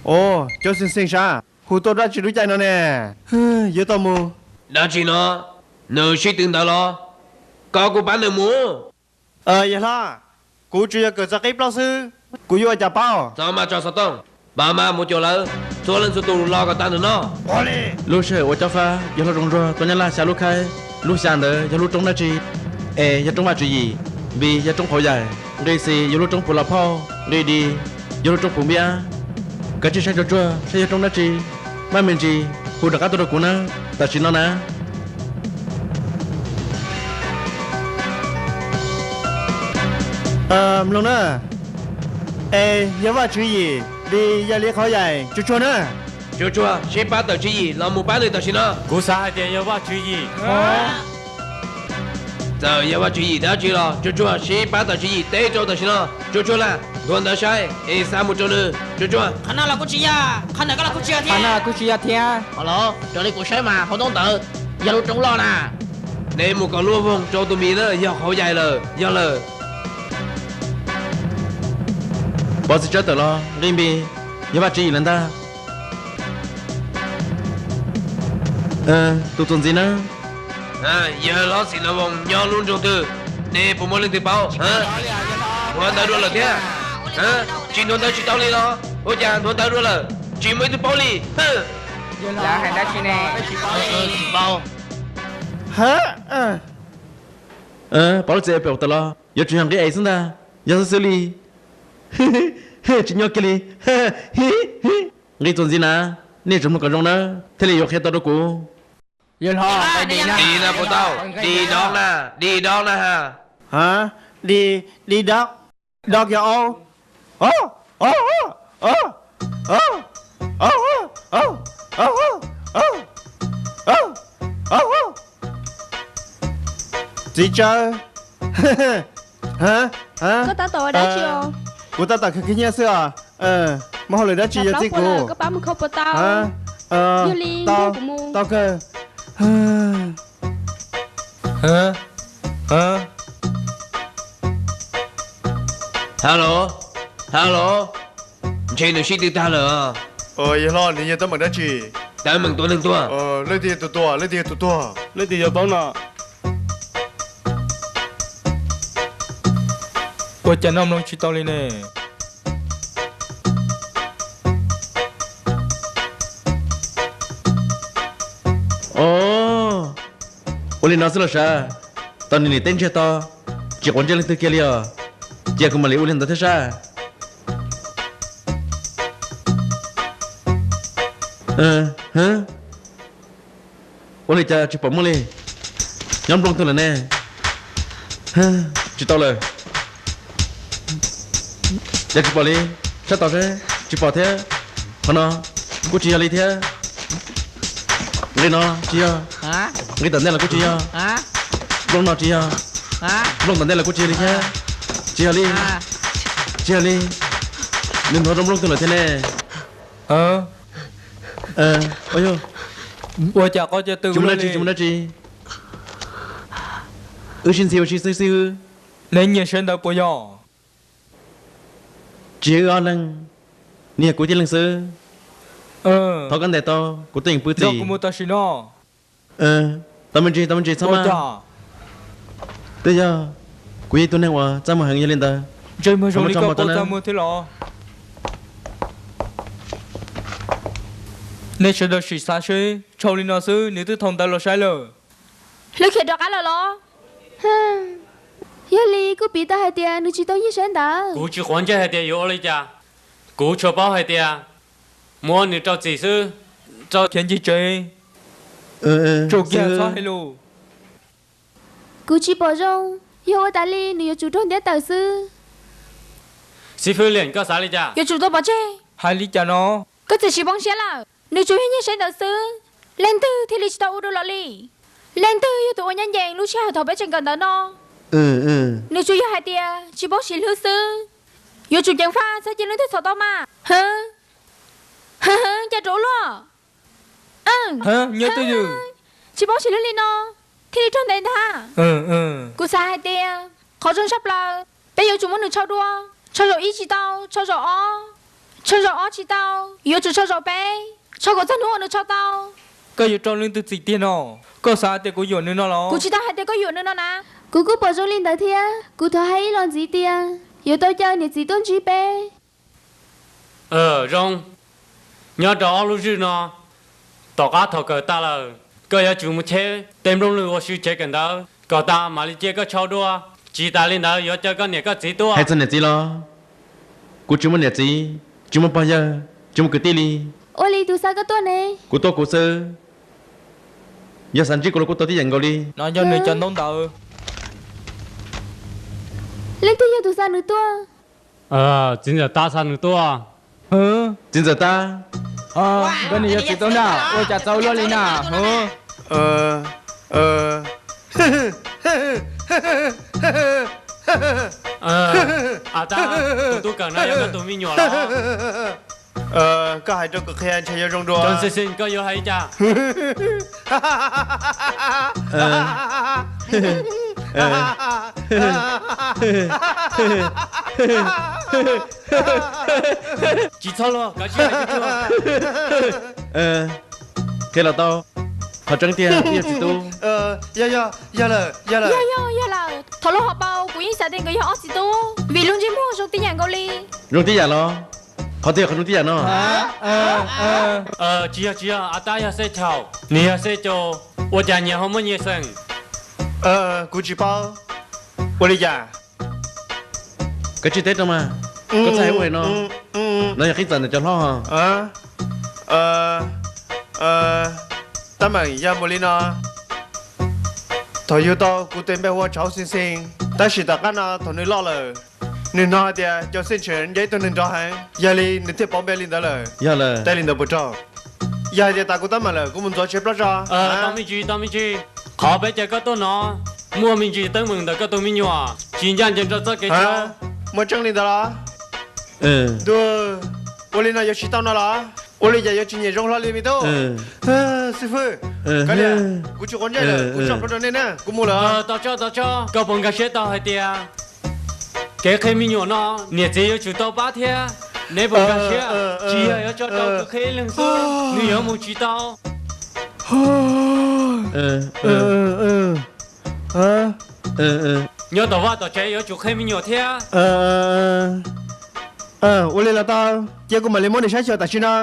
Os, cov xeeb xeeb sab hu tuaj dab tsi lub caij no ne? Yuav tau mus. Dab tsi no? Nws sib tw ntawd los? Koj kuj pab nws mus. Yawg hlob, kuv tsuas yog kawm txog qib plaub xwb, kuv yuav ua cas paub. Txhob maj tso xov tooj, pab maj mus cuam lawv, txhua leej txhua tus los kom tag ntawm no. Lub sij hawm ua cob fab, yawg hlob Zoo Ntsuag tau Nyab Laj xya lub khaib. Lub xya ntawd yog lub roob dab tsi? Es yog roob Vaj Tswv Yim, B yog roob Qhauv Yaim, nqi C yog lub roob Puv Los Phauj, nqi D yog lub roob Puv Npiab. Kav tsij saib tsuag tsuag saib yog roob dab tsi, maj me ntsis hu rov qab tuaj rau kuv na, tam sim no na. Mloog na, A yog Vaj Tswv Yim, B yog Li Qhauv Yaim, tsuag tsuag na. Tsuag tsuag sib pab tawm Tswv Yim los mus pab nws tam sim no. Kuv xav hais tias yog Vaj Tswv Yim. Txawm yog Vaj Tswv Yim dab tsi los tsuag tsuag sib pab tawm Tswv Yim teb rau tam sim no. Tsuag tsuag laj, ntuag ntawd saib es xa mus rau nws, tsuag tsuag. Qhov no los kuj tsis yog, qhov ntawd los kuj tsis yog thiab. Qhov no kuj tsis yog thiab. Los raws li kuv saib mas hauv ntaub ntawv yog lub roob loj na. Nej mus kom luaj voog rau tus mis na, yog Qhauv Yaim lawm, yog lawm. Pov txiv tsawb tawm los nqi B, yog Vaj Tswv Yim lawm ntag. Tus txuas ntxiv na. Yawg hlob Xim Nab Voos nyob lub nroog twg? Nej puas muaj leej twg paub? Nthuav ntawv dua lawm thiab. Tsis nthuav ntawv tsis tau li los? Ua cas nthuav ntawv dua lawm tsis muaj ib tug paub li? Lawv hais dab tsi ne? Paub lub txiv es pem tawm los yuav tsum yog nqi es xwb ntag. Yog xwb xwb li. Tsis nyob kiag li. Nqi txuas ntxiv na, nej tsum mloog kom zoo na, thiaj li yuav qhia tau rau kuv. Dim na puas tau? Dim dob na, dim dob na ha. Dim, dim dob, dob kiag au. Txiv tsawb. Kuv tab tom khwv khwv nyiaj xwb os. Muaj hauj lwm dab tsi yuav txib kuv? Tau kawg. Hello, hello. Ntshe nws sib tw tag lawm. Yawg hlob, nws yog teeb meem dab tsi? Teeb meem tua neeg tuag. Leej twg yog tus tua, leej twg yog tus tuag? Leej twg yuav paub no? Ua cas noj mloog tsis tau li ne? Os, ua li no xwb los sav, tos nws niam teb ntsiag to, tsis quav ntsej leej twg kiag li os, cia kuv mam li ua li ntawd thiab sab. Ua li cas tsis pom muaj li? Nyob nplooj twg lawm ne? Tsis tau lawm. Cas tsis pom li? Saib tau seb, tsis pom thiab. Qhov no kuj tsis yog li thiab. Nqi no tsis yog. Nqi tom ntej los kuj tsis yog. Nplooj no tsis yog. Nplooj tom ntej los kuj tsis yog li thiab. Tsis yog li. Tsis yog li. Nws nthuav rau nplooj twg lawm thiab ne? Ua cas qhov ca tw tsis muaj dab tsi, tsis muaj dab tsi. Wb sib ntxhi ua si xwb xwb. Neb nyiag saib ntawv puas yog? Tsis yog wb ob leeg, nws yog kuv tib leeg xwb. Thov koj ntes tau, kuv tuaj yeem pw txim. Kuv mus tam sim no. Tau me ntsis, tau me ntsis, txhob maj. Twb yog kuv yog ib tug neeg uas txaj muag heev yog li ntawd. Ntsej muag zoo li koj kuj txaj muag thiab los? Nej sawv daws sim xav seb, tshau li no xwb nws twb thau ntawv los saib lawm. Lub khiav rov qab lawm los? Yog li kuj piv tau hais tias nws tsis tau nyiag saib ntawv. Kuv tsis quav ntsej hais tias yuav ua li cas, kuv tsuas paub hais tias muab nws rau txim xwb, rau khiav ncig tsev. Tsum kiag txhob hais lus. Kuv tsis pom zoo, yog ua tas li nws yuav tsum raug ntiab tawm xwb. Xib fwb Liam, koj xav li cas? Yuav tsum tau pov tseg. Hais li cas no? Koj txiav tsis poob siab lawm, nws tsuas yog nyiag saib ntawv xwb, leej twg thiaj li tsis tau ua dua los li. Leej twg yog tus ua nyob ncees lub sij hawm thaum peb tseem kawm ntawv no? Nws tsuas yog hais tias tsis paub siv hlwb xwb. Yuav tsum ceev faj txhob cia leej twg txhom tau mas. Hwv, hwv, cas rau luaj. Nyob twj ywm. Tsis paub siv hlwb li no thiaj li raug ntes ntag. Kuv xav hais tias qhov zoo tshaj plaws peb yuav tsum muab nws tshau dua. Tshau zaum ib tsis tau, tshau zaum ob, tshau zaum ob tsis tau, yuav tsum tshau zaum peb, tshau kom txog hnub uas nws tshau tau. Koj yuav rau leej twg txim tiag no? Koj xav tias kuv yuam nws no los? Kuv tsis tau hais tias koj yuam nws no na. Kuv kuj pom zoo li ntawd thiab, kuv thov hais ib los ntxiv tias yuav tau caw niam txiv tuaj ntsib peb. Zoo, nyob rau ob lub zwj no, tom qab thaum kawm tas lawm, koj yuav tsum mus cheb tej nplooj lwg ua si tsev kawm ntawv kom tas mam li cia koj tshau dua. Tsis tas li ntawd yuav caw koj niam koj txiv tuaj. Hais txog niam txiv los, kuv tsis muaj niam txiv, tsis muaj pog yawg, tsis muaj kwv tij li. Ua li tus xa koj tuaj ne? Kuv tuaj kuv xwb. Yog xav ntsib kuv los kuj tau tib yam nkaus li. No yog nws cov ntaub ntawv. Leej twg yog tus xa nws tuaj? Txiv ntxawm Tab xa nws tuaj. Txiv ntxawm Tab, koj niam yog txiv tub na, ua cas txaus luaj li na? Tab, tus tub kawm no yog koj tus me nyuam los? Koj hais rau kuv qhia ntshe yuav zoo dua. Cov xi xi, koj yuav hais li cas? Tsis txhob luag, koj tsis hais tsuag. Qhia los tau, qhov tseeb tiag twb yog txiv tub. Yog, yog, yog lawm, yog lawm. Yog, yog, yog lawm. Thaum lub hauv paus kuv yeej xav tias nkawd yog ob txiv tub, vim lub ntsej muag zoo tib yam nkaus li. Zoo tib yam los? Qhov twg yog qhov zoo tib yam no? Tsis yog, tsis yog, a tab yog Xeb Chaus, nws yog Xeb Caus, ua cas nyias ho muaj nyias xeem? Kuv tsis paub. Ua li cas? Koj tsis teb rau mas, koj txhaj hais ua li no. No yog qib txawm ntawm cov hlob ho. Tab meeg yog mus li no. Thaum yug tau kuv tes npe hu ua Tshauv Xeeb Xeeb, tab sis tom qab no thaum nws loj lawm, nws hnov hais tias Cau Xeeb Tshev nco ib tug neeg nrov heev, yog li nws thiaj pauv npe li ntawd lawm. Yog lawm. Tej li ntawd puas raug? Yog hais tias tas kuv tab meeg lawm, kuv mus ntxuav tsev plaub tso. Tau me ntsis, tau me ntsis. Qhov peb caw koj tuaj no muaj me ntsis teeb meem ntawm koj tus me nyuam tsis ncaj ncees rau txoj kev cai. Muaj tseeb li ntawd los? Ntuj, ua li no yuav tsis tau no los? Ua li cas yuav tsis nyiam zoo hlo li me tub? Xib fwb, kav liam, kuv tsis quav ntsej lawm, kuv tso plaub rau nej na, kuv mus lawm. Tau tso, tau tso. Koj puas nkag siab tau hais tias kev qhia me nyuam no niam txiv yuav tsum tau pab thiab? Neb puas nkag siab? Tsis yog yuav tso rau kuv qhia ib leeg xwb, nws yuav mus tsis tau. Nyob tom vaj tom tsev yuav tsum qhia me nyuam thiab. Ua li los tau, cia kuv mam li muab nws saib xyuas tam sim no.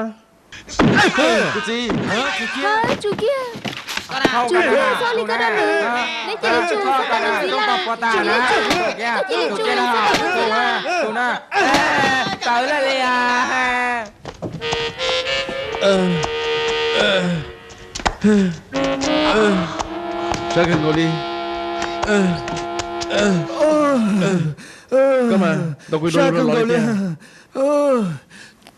Kuv txiv, tsum kiag, tsum kiag, txhob li koj rau nws, neb cia li tsum txhob rau nws txiv lawm, tsum li tsum, koj cia li tsum txhob rau nws txiv lawm. Tawv lawm li. Sab kawg nkaus li. Koj mas ntaus kuv ib duab zoo los li tiag.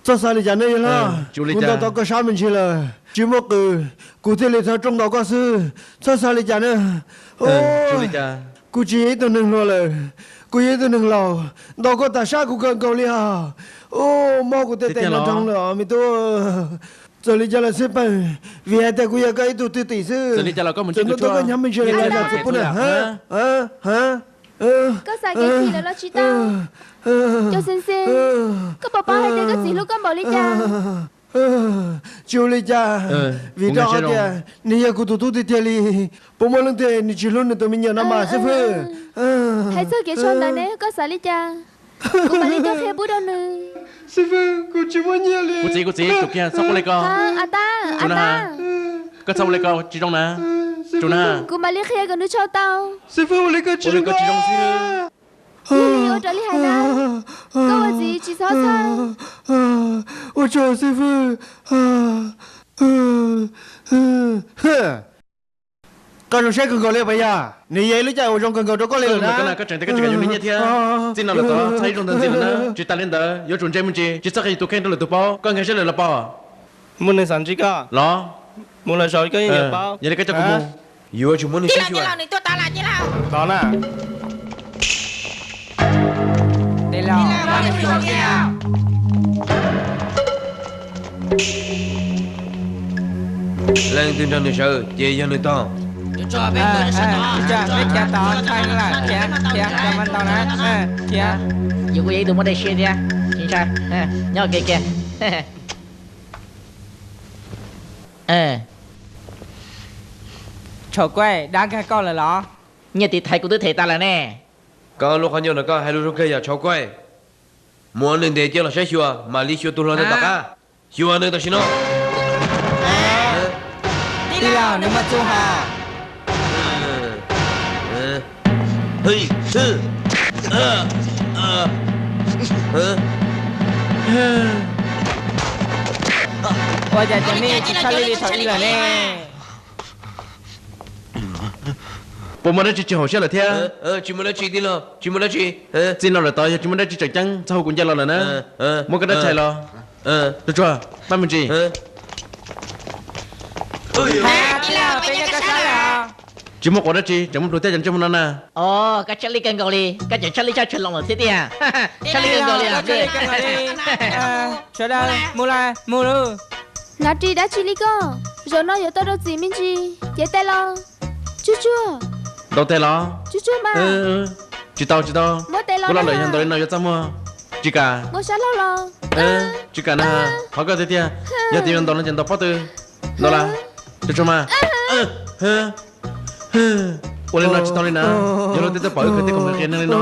Txhob xav li cas nawb yawg hlob, kuv ntaus tau koj sab me ntsis lawm, tsis muaj qws, kuv thiaj li txhob rooj ntaus koj xwb. Txhob xav li cas nawb. Kuv tsis yog ib tug neeg hluas lawm, kuv yog ib tug neeg laus, ntaus koj tas sab kuv kawg nkaus li os. Mob kuv tej tes nrov nroo lawm os me tub. Txawm li cas los xij peem, vim hais tias kuv yog koj ib tug thwj tim xwb. Txawm li cas los koj mus ntsib tus tshuaj, koj nyob me ntsis li cas tsis pub na. Koj xav kev chim lawm los tsis tau? Cov xeeb xeeb, koj puas paub hais tias koj txiv hlub koj npaum li cas? Tsis ua li cas, vim rau qhov tias nws yog kuv tus tub tiag tiag li. Puas muaj leej twg nws tsis hlub nws tus me nyuam no mas xib fwb? Hais txog kev tsho ntawd ne koj xav li cas? Kuv mam li tuaj qhia pub rau nws. Xib fwb, kuv tsis muaj nyiaj li. Kuv txiv, kuv txiv, tsum kiag, txhob ua li ko. Tsum na, koj txhob ua li ko tsis zoo na. Tsum na. Kuv mam li qhia kom nws tshau tau. Xib fwb, ua li ko tsis zoo xwb. Yog li ua raws li hais na, koj ua txiv tsis txhob txhawj. Ua tsaug xib fwb. Koj zoo siab kawg nkaus li puas yog? Nws yog ib lub caij uas zoo kawg nkaus rau koj li lawm na. Koj tseem tias koj tsis kam yug me nyuam thiab. Txij no lawm tod txhob ib zaug ntawd ntxiv lawm na. Tsis tas li ntawd yuav tsum ntsej me ntsis, tsis txhob qhia yus tus kheej rau lwm tus paub. Koj nkag siab lawm los pom? Muaj neeg xav ntsib koj los? Mus lawm saum koj yeej yuav paub. Yog li koj coj kuv mus. Yuav tsum muab nws saib xyuas. Tij laug, tij laug, nws tuaj tod lawm tij laug. Tos na. Tij laug, muab nws saib xyuas. Leej twg nrog nws sawv ces yog nws tog. Peb khiav tod, khiav, khiav, khiav mas ntaus na, khiav. Yus kuj yog ib tug muaj dej siab thiab, tsis ntshai, nyob ua ke kiag. Tshauv Kuaj, dab nkag koj lawm los? Nyiaj tiv thaiv kuv twb them tas lawm ne. Koj lub qhov ncauj no koj hais lus zoo kawg yom Tshauv Kuaj. Muab nws ntes coj los saib xyuas mam li xyuas tus hluas ntawd tom qab. Xyuas nws tam sim no. Tij laug, nws muaj txuj hos. Ua cas cov nej tsis tshaj lij li thaum ub lawm ne? Puas muaj dab tsi tsis haum siab lawm thiab? Tsis muaj dab tsi tij laug, tsis muaj dab tsi. Txij no lawm tod yog tsis muaj dab tsi tseem ceeb txhob hu kuv ncaig los lawm na. Muab koj dab tshais los. Tus tshuaj, pab me ntsis. Tij laug, peb nyob koj sab lawm. Tsis muaj quav dab tsi, tseem muaj plhus thiab cov ntsej muag no na. Os, koj tshaj lij kawg nkaus li, koj tseem tshaj lij tshaj tshaj los lawm thiab tiag. Tshaj lij kawg nkaus li. Sawv daws mus lawm, mus lauj. Hnav ris dab tsi li koj? Zaum no yuav tau rau txim me ntsis, cev tes los. Tsuag tsuag. Ntaus tes los? Tsuag tsuag mas. Tsis tau, tsis tau. Muab tes los. Kuv los lawm yog ntaus li no yuav txaj muag. Tsis kam. Muab sab laug los. Tsis kam na. Qhov koj tiag tiag. Yog tias yuav ntaus no ces ntaus pob tw. Ntaus las. Tsuag tsuag mas. Ua li no tsis tau li na. Yog luag tej tuaj pom wb khwv tij khoom qia neeg li no,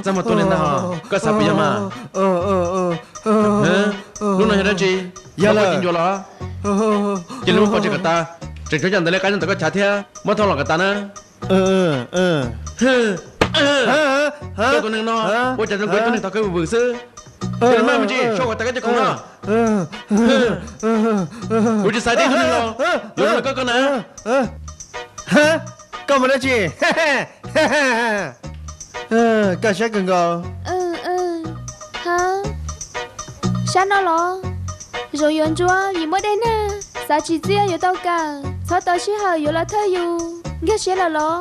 txaj muag tuag li ntag. Koj xav puas yog mas? Lub no yog dab tsi? Yog koj cia ncua los? Cia li muab pov tseg kom tas. Tseem tshuav cov ntawv li qab nyob ntawm koj chav thiab, muab thauj los kom tas na. Koj tus neeg no, ua cas zoo nkaus ib tug neeg thov kawg vwm vwm xwb. Cia li maj me ntsis sau kom tas koj cov khoom no. Kuv tsis xav tib tug neeg los, luag no koj koj na. Koj mus dab tsi? Koj siab kawg nkaus. Sab no los? Zoo yuav ntsuab vim muaj dej nag, xav tsis txiaj yuav tau kawm, txhob tos sij hawm yuav los thawj yus, nkag siab lawm los?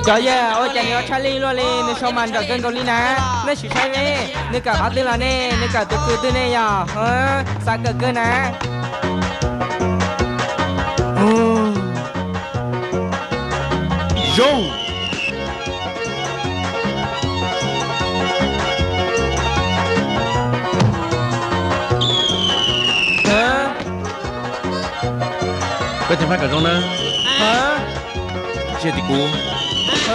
Cov yawg, ua cas nws yuav tshaj lij luaj li, nws sau mas nrawm kawg nkaus li na. Nej sim saib ne, nws kawm qhov twg los ne, nws kawm tus kws twg ne yog? Xav kawm kawg na. Zoo. Koj ceev faj kom zoo na. Tsis tim kuv. Tsis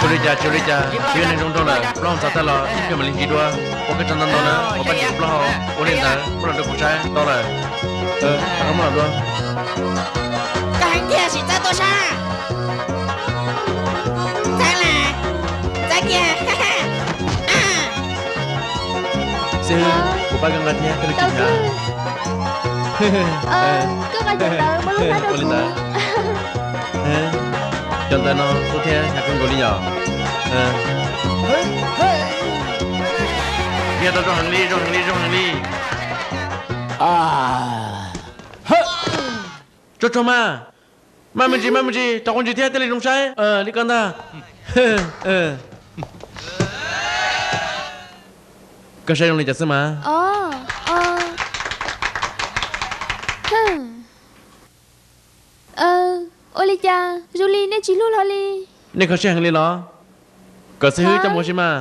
ua li cas, tsis ua li cas, twb yog neeg zoo nraug lawm, plaub hau ntxhov tag los ib pliag mam li ntsib dua. Ua koj tsaug ntau ntau na, ua paj ntsis plaub hau, ua li ntawd muab los rau kuv saib tau lawm. Muab los dua. Koj heev tiag, sim txawb tuaj saib. Txawb lawm, txawb kiag. Xib hwb, kuv pab koj nqa thiab, koj lub tsis hnyav. Koj nqa cov ntawd muab lub hnab rau kuv. Cov ntawd no xub thiab hnyav kawg nkaus li yom. Nqa tau zoo heev li, zoo heev li, zoo heev li. Tsuag tsuag mas. Maj me ntsis, maj me ntsis, rau qhov ntsis thiab thiaj li zoo saib li ko ntag. Koj saib zoo li cas xwb mas. Ua li cas zoo li nej tsis hlub hlo li? Nej kho siab heev li los? Kom xib hwb coj mus ua si mas.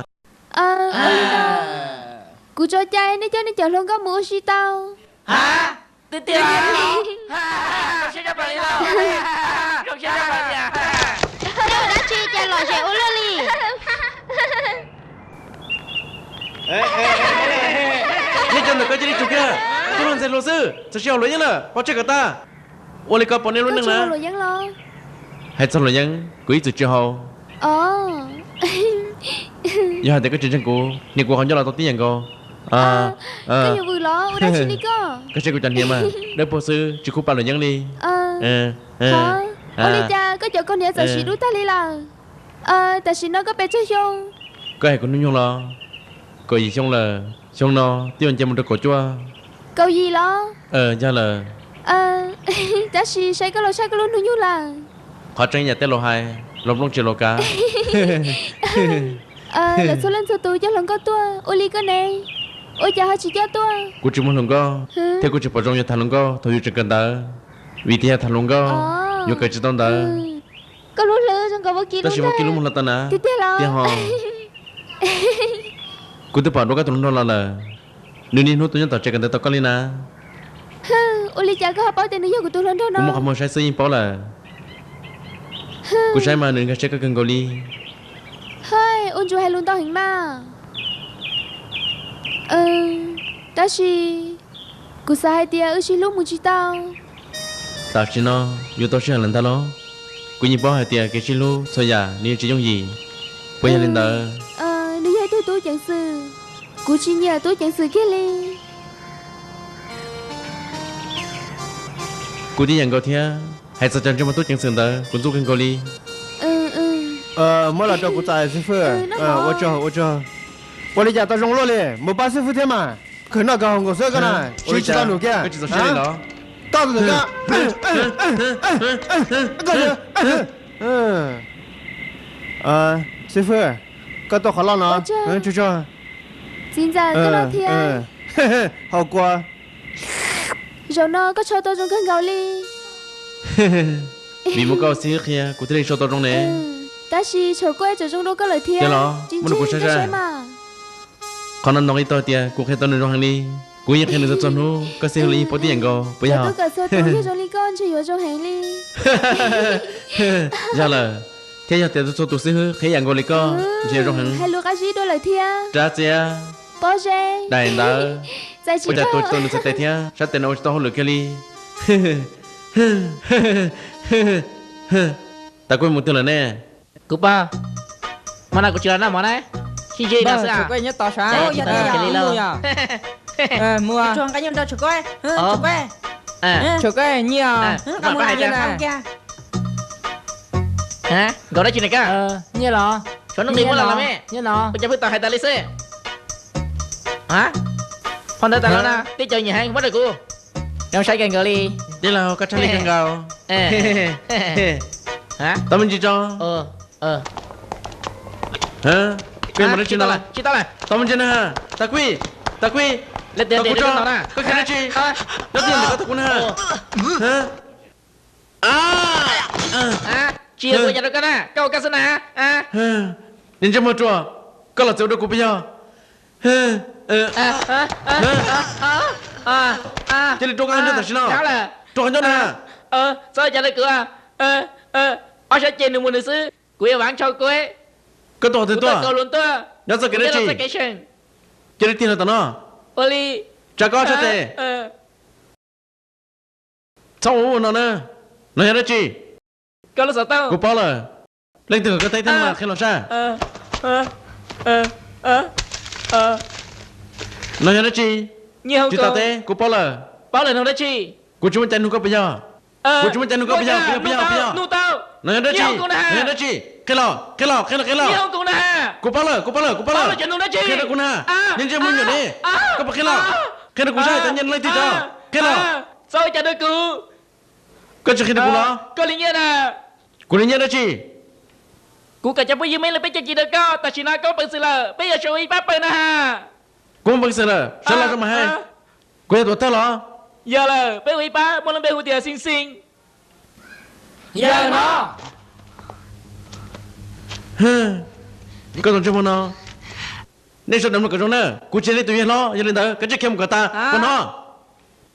Kuv tso cai nej coj nej cov hluas nkauj mus ua si tau. Tiag tiag. Zoo siab tshaj plaws li. Zoo siab tshaj plaws li. Ua dab tsi cas lom zem ua luaj li? Nej cov ntawm ko cia li tsum kiag, tub hluas ntxhais hluas xwb, txawm tsis haum luam yeeb lawm, pov tseg kom tas. Ua li ko pom nej lub neej na. Hais txog luam yeeb, kuv ib txwm tsis haus. Yog hais tias koj tsis ntseeg kuv, nias kuv qhov ncauj los tau tib yam nkaus. Koj saib kuv cov hniav mas dawb paug xwb, tsis khuv pa luam yeeb li. Ua li cas koj cov kaus hniav txawm sim dub tag li lawm? Tam sim no koj pes tsawg xyoo? Koj hais kuv hnub nyoog los? Kaum yim xyoo lawm, xyoo no twb yuav nce mus rau kaum cuaj. Kaum yim los? Yog lawm. Tab sis saib koj los tshaj koj lub hnub nyoog lawm. Qhov tseeb yam tej laus hais, laus nplooj tsis laus kav. Lawv txhua leej txhua tus coj hluas nkauj tuaj ua li koj ne, ua cas ho tsis coj tuaj? Kuv tsis muaj hluas nkauj, thiab kuv tsis pom zoo yuav tham hluas nkauj thaum yus tseem kawm ntawv, vim tias yog tham hluas nkauj yuav kawm tsis tau ntawv. Koj lub hlwb zoo nkaus vaub kib, tab sis vaub kib lub muag hlo tau na. Tiag tiag los? Tiag hos. Kuv twb pom dua koj tus hluas nraug los lawm, nws niaj hnub tuaj nyob tom tsev kawm ntawv tos koj li na. Ua li cas koj ho paub tias nws yog kuv tus hluas nraug no? Kuv muaj qhov muag saib xwb yeej paub lawm. Kuv saib mas nws nkag siab koj kawg nkaus li. Hais, ua ntsuas hais lus ntau heev mas. Tab sis kuv xav hais tias wb sib hlub mus tsis tau. Tam sim no yuav tau sij hawm lawm ntag los? Kuv yeej paub hais tias kev sib hlub txhua yam nws yeej tsis yooj yim. Puas yog li ntawd? Nws yog ib tug tub ceev xwm, kuv tsis nyiam tub ceev xwm kiag li. Kuv tib yam nkaus thiab, hais txog cov ntsej muag tub ceev xwm ntawd kuv ntxub kawg nkaus li. Muab los rau kuv txais xib fwb. Ua tsaug, ua tsaug. Ua li cas tau zoo luaj li, mus pab xib fwb thiab mas. Khwv noj khwv haus nkaus xwb koj na, siv tsis tau num kiag. Koj tsis txaus siab li los? Koj tus ntawm koj. Xib fwb, koj tuaj qhov loj no. Tsuag tsuag. Txiv ntxawm, koj loj thiab. Haus kua. Zaum no koj tshau tau zoo kawg nkaus li. Vim muaj koj xib hwb qhia kuv thiaj li tshau tau zoo ne. Tab sis tshaum koj tsam zoo dua koj lawm thiab. Los, muab rau kuv saib saib mas. Qhov no ntoo ib tog tias kuv qhia tau nws zoo heev li. Kuv yeej qhia nws txhua txhua hnub, koj xib hwb los yeej paub tib yam nkaus puas yog? Tub kawm txhua tus thiaj zoo li koj ntshe yuav zoo heev li. Yog lawm, thiab yog tias txhua txhua tus xib hwb qhia yam nkaus li koj ntshe yuav zoo heev. Hais lus qab zib dua lawm thiab. Rab txiab, pob zeb, daim ntawv, ua cas tua tsis tau nws txhais tes thiab sab tes no ua tsis tau hauj lwm kiag li. Tag kuj mus twg lawm ne? Kuv pog, hmo no kuv tsis los noj mov na, sib ntsib no xwb. Nyiaj tos sav, tsis tau noj kiag li lauj. Mus, nqa nyiaj rau Tshuav Kuab. Tshuav Kuab, nyiaj, nkaus dab tsi ne koj? Nyiaj los? Tshuav nuj nqis muab los los me. Ua cas pheej tau hais tas li xwb? Phau ntawv tas los na, tib co nyiam heev muab rau kuv. Zoo saib kawg nkaus li. Tij laug, koj tshaj lij kawg nkaus. Tau me ntsis tso. Koj mus dab tsi no? Tau me ntsis na. Tag kuj, tag kuj, tau kuv tso. Koj qhia dab tsi? Dab tsi ntawm koj tau kuv na. Tsis yog kuv ua cas rau koj na, koj ua koj xwb na. Niag ntsej muag ruam, koj los txawm ua rau kuv puas yog? Cia li rau koj nrog tam sim no. Rau qhov nyob na. Txhob ua cas rau kuv. Ob sab ceg nws mus nws xwb, kuv yuav vav tshau kuv. Koj tuaj qhov twg tuaj? Nyob txoj kev dab tsi? Cia li tig los tom no. Tsa koj ob sab tes. Txhob ua ua no na. No yog dab tsi? Kuv paub lawm. Leej twg kom koj teb thiab mas qhia los saib. No yog dab tsi? Tsis tau teb, kuv paub lawm. Kuv tsis muaj cai nug koj puas yog? Kuv tsis muaj cai nug koj puas yog? Puas yog, puas yog, puas yog? No yog dab tsi? No yog dab tsi? Qhia los, qhia los, qhia los, qhia los. Kuv paub lawm, kuv paub lawm, kuv paub lawm. Qhia rau kuv na. Niag ntsej muag nyuam ne, koj puas qhia los? Qhia rau kuv saib, tau nyiaj leej twg tso. Qhia los. Koj tsis qhia rau kuv los? Kuv li nyiaj dab tsi? Kuv kom cov phooj ywg muab ib lub peb caug ci rau koj, tam sim no koj peev xwm lawm, peb yuav tsum ua ib pab pawg na ha. Kuv muaj peev xwm lawm, sawv los rau mas hais. Kuv yog tuam thawj los? Yog lawm, peb ua ib pab, muaj lub npe hu tias Xeev Xeev. Yog no. Koj tus ntsej muag no, nej sawv daws mloog kom zoo na, kuv tsis yog nej tus yawg hlob, yog li ntawd koj cia li khiav mus kom tas, puas hnov?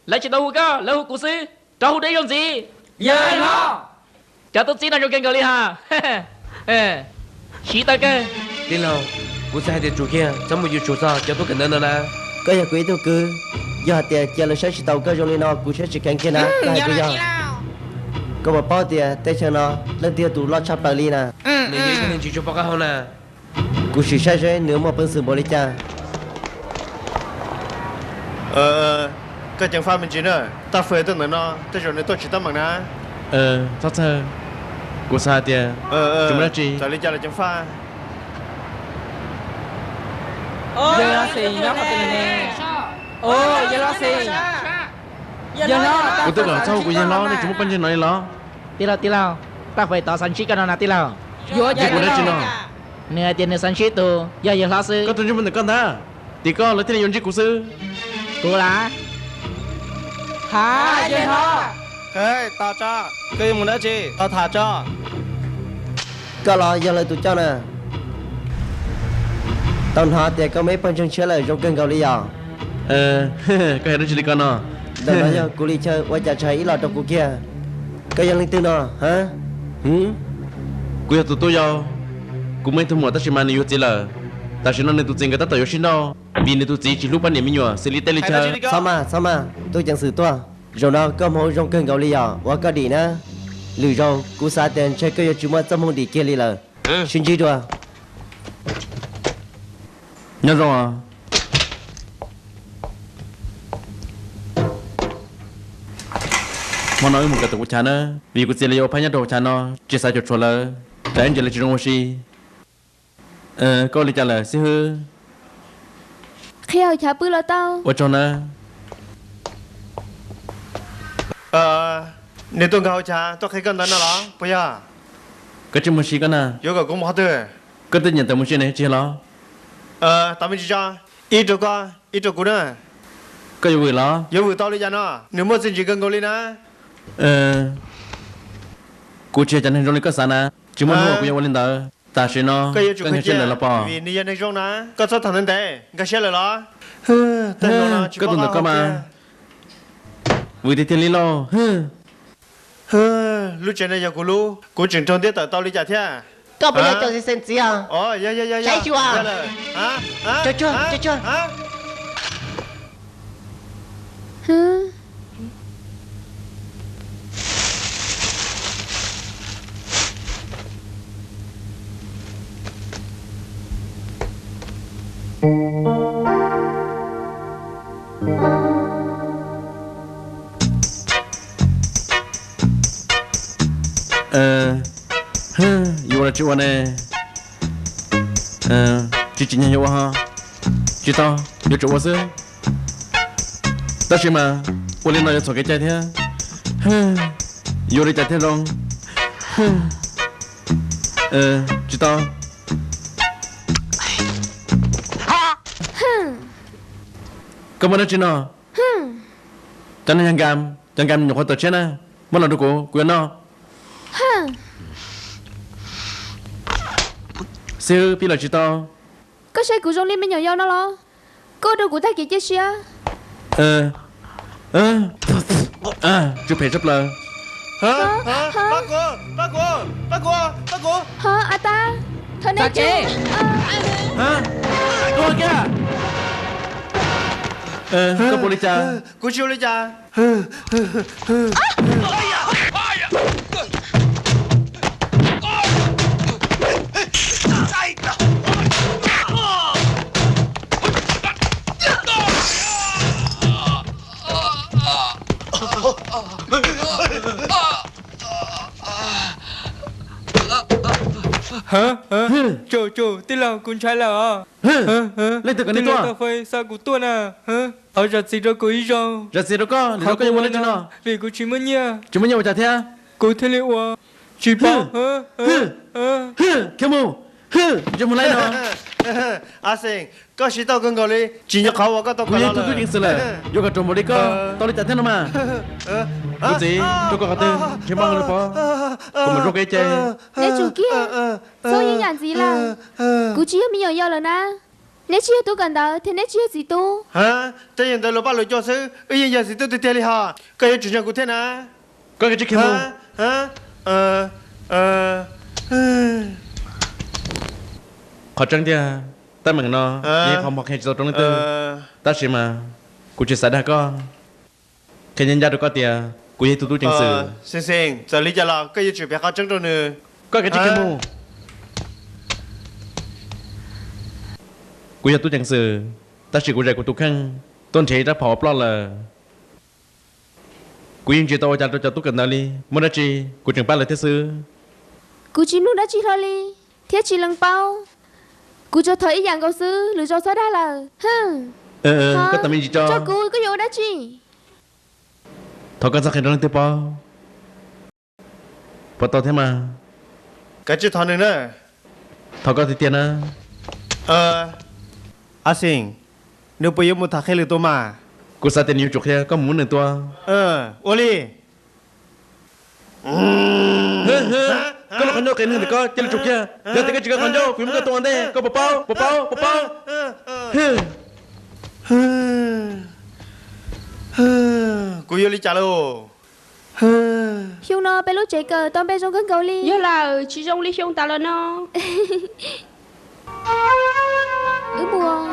Lawv tsis tau hu koj, lawv hu kuv xwb, rov hu dua ib zaug ntxiv. Yog no. Cov tub txib no zoo kawg nkaus li ha. Siv tau kawg. Tij laug, kuv xav hais tias tsum kiag, txhob mus yuav tsum txog cov tub kawm ntawv no na. Koj yog kuv ib tug kwv, yog hais tias cia lawv saib tsis taus koj zoo li no, kuv saib tsis kheev kiag na. Koj puas paub tias teb chaws no leej twg yog tus loj tshaj plaws li na? Nws yog ib tug neeg tsis tshua pom qab hau na. Kuv sim saib seb nws muaj peev xwm npaum li cas. Koj ceev faj me ntsis na, Taj Fwm tuaj ntawm no tej zaum nws tuaj tsis tab meeg na. Txhob txhawj, kuv xav hais tias tsis muaj dab tsi. Txawm li cas los ceev faj. Yawg Xis nyob qhov twg ne? Yawg Xis, kuv twb kom txhob hu kuv yawg hlob, nej tsis muaj peev ntsej no li los? Tij laug, tij laug, Taj Fwm tod xav ntsib koj no na tij laug. Yuav ntsib kuv dab tsi no? Nws hais tias nws xav ntsib tus yog yawg hlob xwb. Koj tus ntsej muag ntawm koj ntag, tim koj lawv thiaj li yuav ntsib kuv xwb. Kuv las. Ha, yawg hlob. Tos tso, koj yuav mus dab tsi? Tos tham tso. Koj los yog lawv tus coj na. Tau hnov tias koj muaj ib pawg ntseeg tshiab lawm zoo kawg nkaus li yom? Koj hais dab tsi li ko no? Ntawm no yog kuv li chaw ua cas tsis hais ib los rau kuv kiag? Koj yog leej twg no? Kuv yog tus tub yau. Kuv muaj ib tug muam tab sis mas nws yuav txiv lawm. Tam sim no nws tus txiv nkawd tab tom yuav sib nrauj vim nws tus txiv tsis hlub poj niam me nyuam xws li tej li chaw. Txhob maj, txhob maj, tub ceev xwm tuaj. Zaum no koj hmoov zoo kawg nkaus li yom, ua koj dim na. Lwm zaus kuv xav tias ntshe koj yuav tsis muaj txoj hmoov dim kiag li lawm. Sib ntsib dua. Nyob zoo. Hmo no wb mus kawm tus kuv chav na, vim kuv txiv lawv yuav ua phab nyob rau kuv chav no, tsis xav cuam tshuam lawv, tsam ib ntsis lawv tsis zoo ua si. Koj ua li cas lawm xib hwb? Qhia hauv chav pw los tau. Ua tsaug na. Nws tuaj nkag hauv chav tuaj qhia koj ntawv no los puas yog? Koj tsis mus si koj na. Yuav kom kuv mus qhov twg? Koj twb nyiam tawm mus si ne tsis yog los? Tau me ntsis tso, ib rau koj ib rau kuv na. Koj yuav vwm los? Yuav vwm tau li cas no, nws muaj txiaj ntsig kawg nkaus li na. Kuv tsis yog cov neeg zoo li koj xav na, tsis muaj hnub uas kuv yuav ua li ntawd. Tam sim no koj yuav tsum nkag siab lawm los pom? Vim nws yog neeg zoo na. Koj txhob tham ntev ntev, nkag siab lawm los? Koj tus ntawm koj mas vwm tiag tiag li lauj. Lub tsev no yog kuv lub, kuv tseem raug ntiab tawm tau li cas thiab? Koj puas yog cov xeeb txiv os? Saib xyuas. Yuav ua los tsis ua ne? Tsis tsim nyog yuav ua ho. Tsis tau, yuav tsum ua xwb. Tab sis mas ua li no yuav txhaum kev cai thiab. Yuav li cas thiaj zoo? Tsis tau. Koj muaj dab tsi no? Cov no yog Nkam, cov Nkam nyuam qhuav tuaj tshiab na. Muab los rau kuv, kuv yuav noj. Xib hwb, pib los tsis tau. Koj saib kuv zoo li me nyuam yaus no los? Koj ua rau kuv tag kev cia siab. Tsw phem tshaj plaws. Pab kuv, pab kuv, pab kuv, pab kuv. Ho, a tab, thov nej tso. Koj ua kiag. Koj puas ua li cas? Kuv tsis ua li cas. Tsuj, tsuj, tij laug, kuv ntshai lawm os. Leej twg kom nej tuaj? Xa kuv tuaj na. Thov zam txim rau kuv ib zaug. Zam txim rau koj, lwm zaus koj yuav ua dab tsi no? Vim kuv tsis muaj nyiaj. Tsis muaj nyiaj ua cas thiab? Kuv thiaj li ua tsis paub. Khiav mus, ntsej muag laib no. A Xeem, koj siv tau kawg nkaus li, tsis nco qhov uas koj tau kom los lawm. Kuv yog tub ceev xwm lawm, yuav kom ruam npaum li koj tau li cas thiab no mas. Kuv txiv, rau koj qhov twg nrhiav npab hauv lub pob, kom mus zoo kev ces. Neb tsum kiag, txhob yeej yam ntxiv lawm. Kuv tsis yog me nyuam yaus lawm na. Neb tsis yog tub kawm ntawv thiab neb tsis yog txiv tub. Tej yam ntawd luag paj luag cua xwb, wb yeej yog txiv tub tiag tiag li hos. Koj yuav tsum ntseeg kuv thiab na. Koj kav tsij khiav mus. Qhov tseeb tiag, teeb meem no yog qhov mos qhia tsis tau rau leej twg, tab sis mas kuv tsis xav dag koj. Qhia ncaj ncaj rau koj tias kuv yog ib tug tub ceev xwm. Xeem, txawm li cas los koj yuav tsum piav qhov tseeb rau nws. Koj kav tsij khiav mus. Kuv yog tub ceev xwm, tab sis kuv zais kuv tus kheej tuaj nrhiav ib rab phom uas ploj lawm. Kuv yeej tsis tau ua cas rau cov tub kawm ntawv li, muaj dab tsi kuv tseem pab lawv thiab xwb. Kuv tsis mloog dab tsi hlo li, thiab tsis lees paub. Kuv tsuas thov ib yam nkaus xwb, lwm zaus txhob dag lawm. Koj tos me ntsis tso. Tso kuv, koj yuav ua dab tsi? Thov koj txhob qhia rau leej twg paub. Puas tau thiab mas? Kav tsij thov nws na. Thov koj tiag tiag na. A Xeem, nws puas yuav mus tham qhia lwm tus mas? Kuv xav tias nws yuav tsum qhia, koj mus muab nws tua. Ua li. Koj lub qhov ncauj qias neeg ntawm koj cia li tsum kiag. Yog tias koj tsis koj qhov ncauj, kuv yuav muab koj tua ua ntej. Koj puas paub? Puas paub? Puas paub? Kuv yuav li cas lauj? Xyoo no peb lub tsev kawm tau npe zoo kawg nkaus li. Yog lawm, tsis zoo li xyoo tas los no. Wb mus.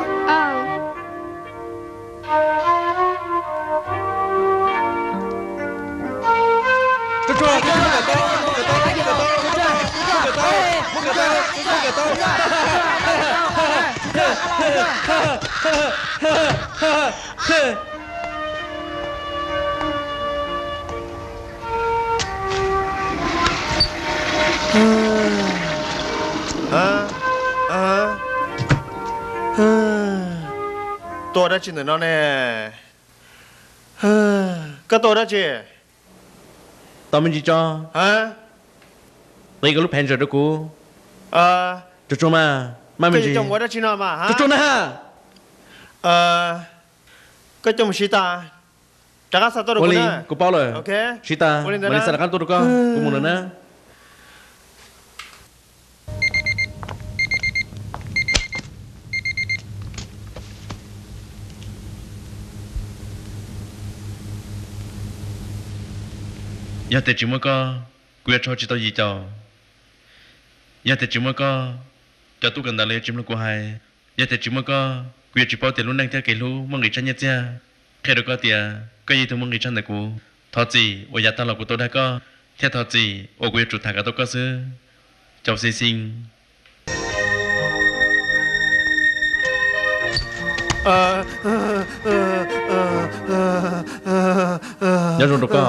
Tuaj dab tsi ntawm no ne? Koj tuaj dab tsi? Tos me ntsis tso. Qiv koj lub phev ntsaws rau kuv. Tsuag tsuag mas, maj me ntsis. Ua dab tsi no mas? Tsuag tsuag na. Koj coj mus siv tas, rov qab xa tuaj rau kuv na. Kuv paub lawm. Siv tas mam li xa rov qab tuaj rau koj, kuv mus lawm na. Yog tias tsis muaj koj, kuv yuav rho tsis tau yim caum. Yog tias tsis muaj koj, cov tub kawm ntawv los yuav tsis mloog kuv hais. Yog tias tsis muaj koj, kuv yuav tsis paub tias lub neej thiab kev hlub muaj nqis tshaj nyiaj txiag. Qhia rau koj tias koj yog ib tug muaj nqis tshaj ntawm kuv. Thov txim uas yav tag los kuv tau dag koj, thiab thov txim uas kuv yuav tsum tham kom tau koj xwb, Cau Xi Xi. Nyob zoo rau koj,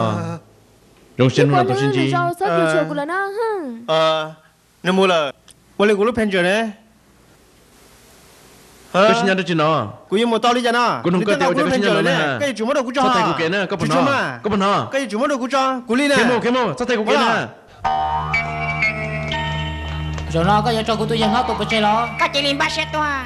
zoo siab hnub no tau sib ntsib. Nws mus lawm. Ua li kuv lub pheej tsawm ne. Koj sib nyob dab tsi no? Kuv yuav mus tau li cas no? Kuv nug koj tias ua cas koj sib nyob no na? Koj yuav tsum muab rau kuv tso. Txhob thaiv kuv kev na, koj puas hnov? Koj puas hnov? Koj yuav tsum muab rau kuv tso, kuv li na. Khiav mus, khiav mus, txhob thaiv kuv kev na. Zaum no koj yuav tso kuv tus yawg hlob tus pov tseg los? Koj cia li npaj siab tuag.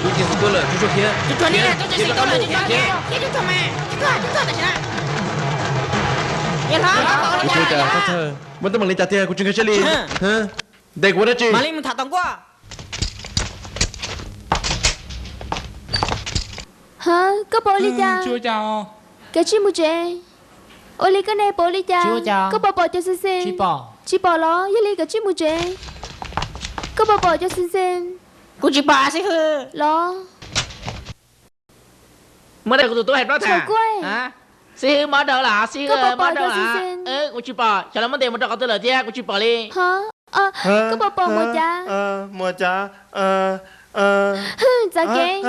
Tub ceev xwm tuaj lawm, tsuag tsuag khiav. Kuv tsis ua cas, txhob txhawj. Muaj teeb meem li cas tiag kuv tsis nkag siab li. Ntes kuv ua dab tsi? Ha, koj pom ua li cas? Kav tsij mus tsev. Ua li koj ne, pom ua li cas? Koj puas pom Cau Xi Xi? Tsis pom los? Yog li kav tsij mus tsev. Koj puas pom Cau Xi Xi? Kuv tsis pom xib hwb los? Muab kuv tus tub hais plaub tham. Xib hwb mob dhau lawm, xib hwb mob dhau lawm. Kuv tsis pom, xyov lawv muab ntes mus rau qhov twg lawm thiab, kuv tsis pom li. Koj puas pom Muas Cav? Muas Cav. Txav kev.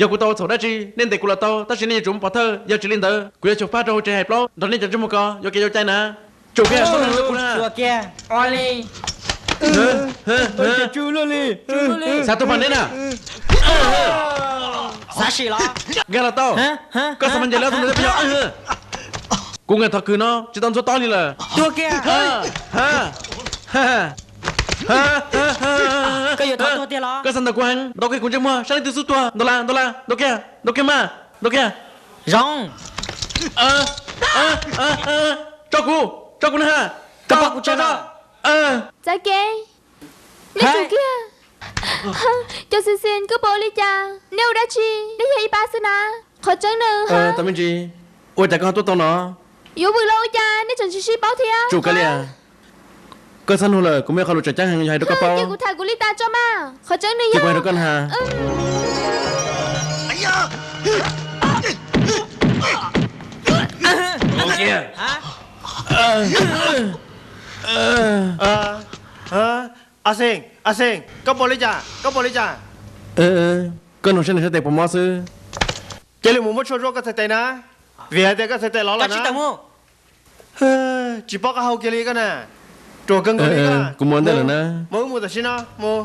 Yog kuv tau ua txhaum dab tsi, nej ntes kuv los tau, tab sis nej yuav tsum muab pov thawj, yog tsis li ntawd kuv yuav xyuas fab rau hauv tsev hais plaub nrog nej cov ntsej muag ko yuav kev yuav cai na. Tsum kiag, txhob nrog kuv na. Xav tuag pam neb na. Nkag los tau. Koj xav mas ncaim lawv tus ntawd pes yog. Kuv nkag thov khwv no tsis tau ntxuav tob li lawm. Koj xav ntaus kuv heev, ntaus kiag kuv ntsej muag saib leej twg xub tuag. Ntaus las, ntaus las, ntaus kiag, ntaus kiag mas, ntaus kiag. Zoo. Tso kuv, tso kuv na ha. Tso, tso, tso. Txav kev. Nej tsum kiag. Cov xwm xim, koj puas ua li cas? Nej ua dab tsi? Nej yog ib pab xwb na. Qhov tseeb nws. Tau me ntsis, ua cas koj ho tuaj tau no? Yuav vwm los ua cas nej tseem tsis sib paub thiab? Tsum kav liam. Koj txhob nug lawm, kuv muaj ib qho lus tseem ceeb heev yuav hais rau koj paub. Cia kuv tham kuv li tas tso mas. Qhov tseeb nws yog. Kuv hais rau koj na. A Xeej, A Xeej, koj puas li cas? Koj puas li cas? Koj nug saib nws sab tes puas mob xwb. Cia li mus muab tshuaj zuaj koj txhais tes na, vim hais tias koj txhais tes lov lawm na. Tsis paub qab hau kiag li koj na. Ruam kawg nkaus li koj. Kuv mus ua ntej lawm na. Mus wb mus tam sim no mus.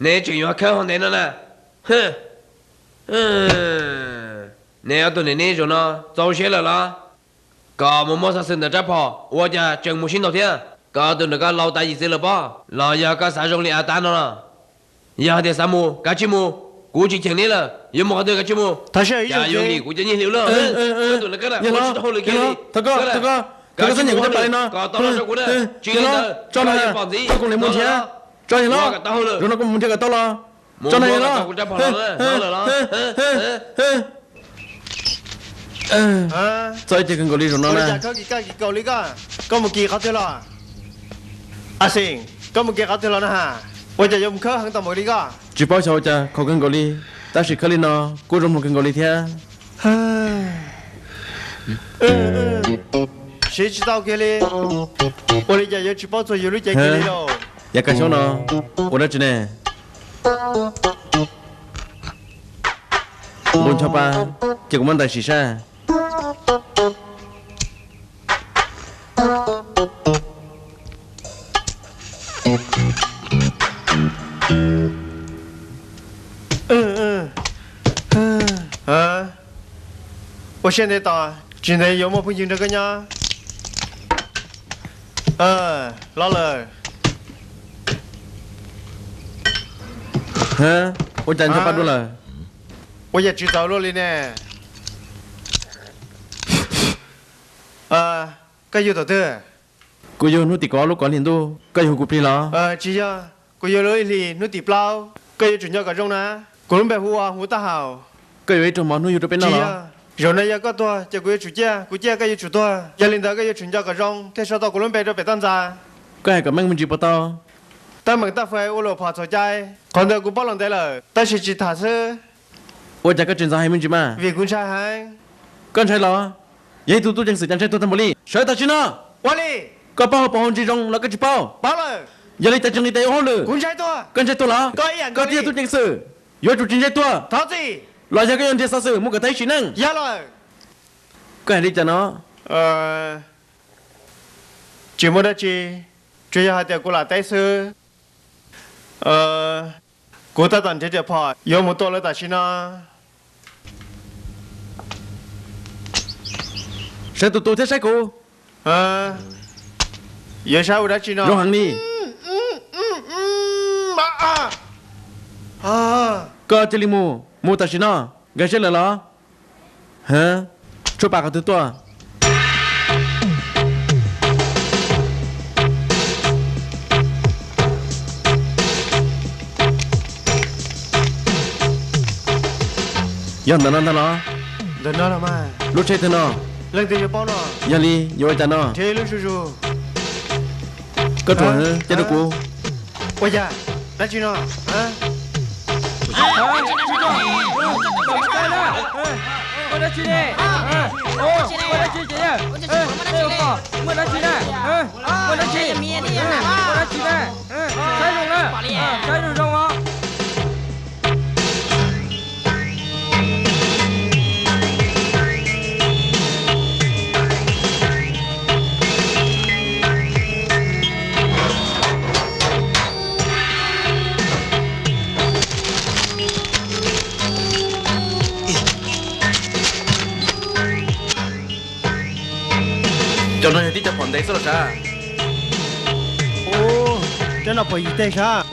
Neb tseem yuav khawb hauv ntev no na. Neb ob tug niam neb zaum no txaus siab lawm los? Kom mus muab xov xwm ntawm rab phom ua cas tseem mus sib ntaus thiab? Koj ob tug ntawm koj laus tas yim txwv lawm pob? Los yog koj xav zoo li av tab no los? Yog hais tias xav mus kav tsij mus, kuv tsis cheem neb lawm, yuav mus qhov twg kav tsij mus. Cas yuav lim kuv cov nyiaj hli ua luaj? Koj tus ntawm koj na, ua tsis tau hauj lwm kiag li. Kav tsij mus hauj lwm, kom tau loj rau kuv na, tsis li ntawd koj yuav pom ntxiv. Tso yawg hlob, zaum no kuv mus nrhiav kom tau los. Tso na yawg hlob. Txawj ib ce kawg nkaus li zaum no na. Koj mus kis qhov twg los? A Xeej, koj mus kis qhov twg los na ha? Ua cas yuav mus khawb heev tau npaum li koj? Tsis paub xyov ua cas khaum kawg nkaus li, tab sis khawb li no kuj zoo mloog kawg nkaus li thiab. Siv tsis tau kiag li. Ua li cas yuav tsis paub txog yus lub cev kiag li lauj? Yav kaj xyoob no ua dab tsi ne? Nqus ncho pa, cia kuv muab ntais sim saib. Ua siab ntev tos, tsis ntev yuav muaj phooj ywg nrog koj nyob. Los lawm. Ua cas ntshe pab dua lawm? Ua yam tsis txaus luaj li ne. Koj yug thaum twg? Kuv yug hnub tim kaum ob lub kaum hlis ntuj, koj yuav hu kuv plig los? Tsis yog, kuv yug lub ib hlis hnub tim plaub. Koj yuav tsum nco kom zoo na. Kuv lub npe hu ua Huv Taj Haum. Koj yuav ib rooj mov hnub yug rau peb noj los? Zaum no yog koj tuag ces kuv yuav tsum ciaj, kuv ciaj koj yuav tsum tuag. Yog li ntawd koj yuav tsum nco kom zoo thiaj sau tau kuv lub npe rau pem toj ntxas. Koj hais kom meej me ntsis puas tau? Teeb meem toj fais ua luam phom txhaum cai, qhov ntawd kuv paub los ntev lawm tab sis tsis tham xwb. Ua cas koj tseem ntxov hais me ntsis mas? Vim kuv ntshai heev. Koj ntshai los? Yog ib tug tub ceev xwm cas ntshai tuag tag npaum li? Sawv tawm sim no! Ua li! Koj paub hauv paus hauv ntsis zoo los koj tsis paub? Paub lawm. Yog li cas tsis nqis tes ua hauj lwm? Kuv ntshai tuag. Koj ntshai tuag los? Koj ib yam, koj thiaj yog tub ceev xwm, yuav tsum tsis ntshai tuag. Thov txim. Los yog koj yuav nrhiav xov xwm mus kom tag ib sim neej? Yog lawm. Koj hais li cas no? Tsis muaj dab tsi, tsuas yog hais tias kuv lam teb xwb. Kuv tab tom nrhiav riam phom yuav mus tua lawv tam sim no. Saib tus tu thiab saib kuv. Yuav saib ua dab tsi no? Zoo heev li. Koj cia li mus, mus tam sim no, nkag siab lawm los? Tshuaj pam qhov twg tuaj? Yog ntawm no ntag los? Ntawm no los mas. Lub tsheb twg no? Leej twg yuav paub no? Yog li yuav ua cas no? Nrhiav ib lub zuj zus. Koj ruam heev, caij rau kuv. Ua cas? Dab tsi no? Ua dab tsi ne? Ua dab tsi ces yog? Muaj dab tsi na? Muaj dab tsi? Muaj dab tsi na? Saib zoo na, saib zoo zoo os. Cov no yog tib cov phom ntev xwb los sav? Cov no phom yim teg sav?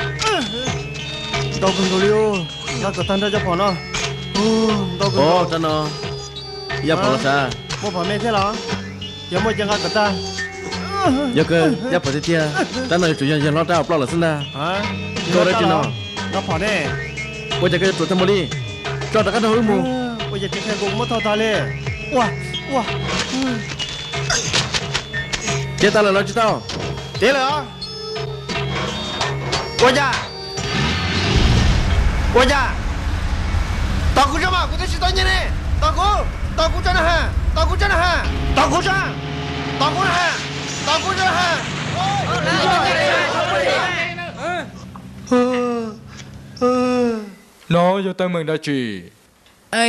Ntau kawg nkaus li, nqa kom tag nrho cov phom no. Ntau kawg nkaus. Rab no yaj phom los sav? Muaj phom me thiab los? Yog muaj ces nqa kom tag. Yog kawg, yaj phom tiag tiag. Rab no yuav tsum yog yawg hlob rab hauv ploj lawm xwb ntag. Koj ua dab tsi no? Nqa phom ne. Ua cas koj yuav ruam tag npaum li? Tso rov qab nrog wb mus. Ua cas tsis qhia kuv, muab thauj tag li. Ua, ua. Tiav tas lawm los tsis tau? Tiav lawm os. Ua cas? Ua cas? Tos kuv tso mas, kuv twb tsis tau nyiag ne. Tos kuv, tos kuv tso na ha, tos kuv tso na ha, tos kuv tso, tos kuv na ha, tos kuv tso na ha. No yog teeb meem dab tsi?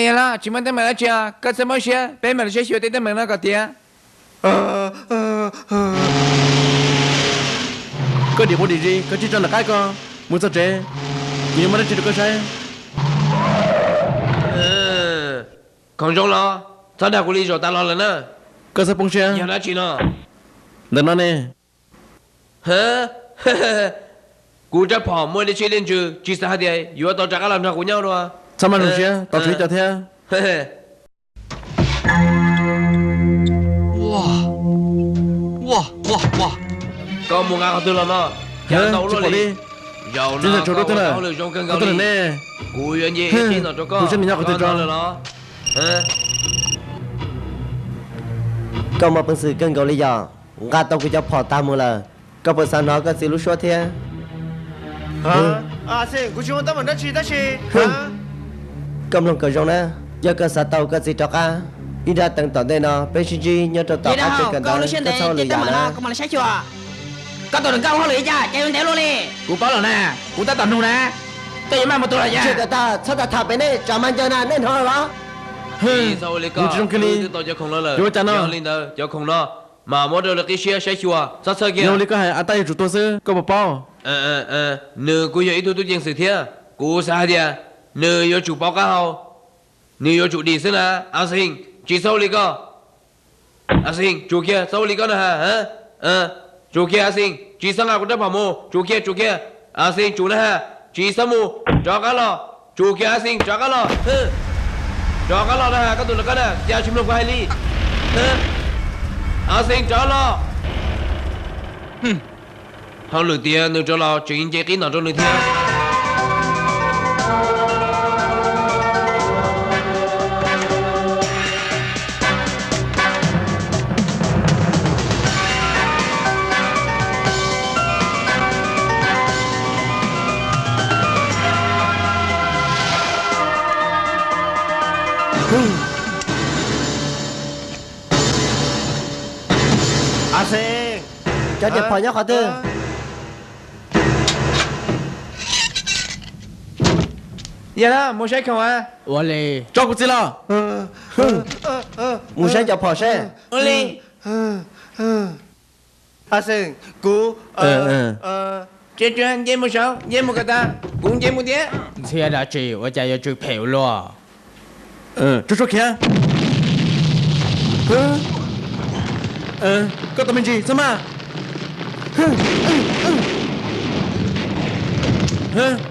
Yog los tsis muaj teeb meem dab tsi os, koj txhob mob siab, peb mam li saib xyuas tej teeb meem no kom tiav. Koj dim quav dim zis, koj cia li tso nram qab ko, mus txog tsev kuv yuav muab dab tsi rau koj saib. Khoom zoo los, txhob dag kuv li zaum tas los lawm na. Koj txhob poob siab. Yog dab tsi no? Ntawm no ne. Kuv rab phom muaj dej tsib dej ntsws, tsis xav hais tias yuav tau rov qab los nrog kuv nyob dua. Txhob maj zoo siab, tau tshuav ib co thiab. Koj mus nqa qhov twg los no? Cas ntau ua luaj li. Zaum no koj ua hauj lwm zoo kawg nkaus li. Kuv yuav nce ib tib no rau koj. Koj muaj peev xwm kawg nkaus li yom, nqa tau kuv cov phom tag mus lawm. Koj puas xav hnov koj txiv lub suab thiab? Kuv tsis ua teeb meem dab tsi tab sis. Koj mloog kom zoo na, yog koj xav tau koj txiv rov qab, ib nrab teev tom ntej no peb sib ntsib nyob rau tom qab tsev kawm ntawv, koj txhob ua lwm yam na. Koj tau rau nkauj hauj lwm li cas cas yuav ntev luaj li? Kuv paub lawm na, kuv tab tom nug na. Koj yuav maj mus tus los cas? Tsis tau tag, txhob tham pem nej, tsam mas ncaws na, nej hnov los? Mus tsis zoo kiag li. Yuav ua cas no? Yog li ntawd cov khoom no mas muab rau lawv qib siab saib xyuas txhob txhawj kiag. Zoo li koj hais, a taj yuav tsum tuag xwb, koj puas paub? Nws kuj yog ib tug tub ceev xwm thiab, kuv xav hais tias nws yuav tsum paub qab hau, nws yuav tsum dim xwb na, a xees. Tsis txhob ua li ko. A Xeeb, tsum kiag, txhob ua li ko na ha. Tsum kiag A Xeeb, tsis txhob nqa kuv rab phom mus, tsum kiag, tsum kiag. A Xeeb, tsum na ha, tsis txhob mus, rov qab los. Tsum kiag A Xeeb, rov qab los. Rov qab los na ha, koj tus hlub ko na, cas tsis mloog kuv hais li. A Xeeb, rov los. Hauj lwm tias nws rov los tseem nce qib ntawm rau nws thiab. A Xeeb, cov riam phom nyob qhov twg? Yog na, mus saib khoom a. Ua li. Tso kuv txiv los. Mus saib cov phom seb. Ua li. A Xeeb, kuv, Tsua Tsua, nce mus saud, nce mus kom tas, kuv nce mus thiab. Ntxhiab dab tsi ua cas yuav tsw phem ua luaj? Tsua Tsua khiav. Koj tus me ntsis txhob maj.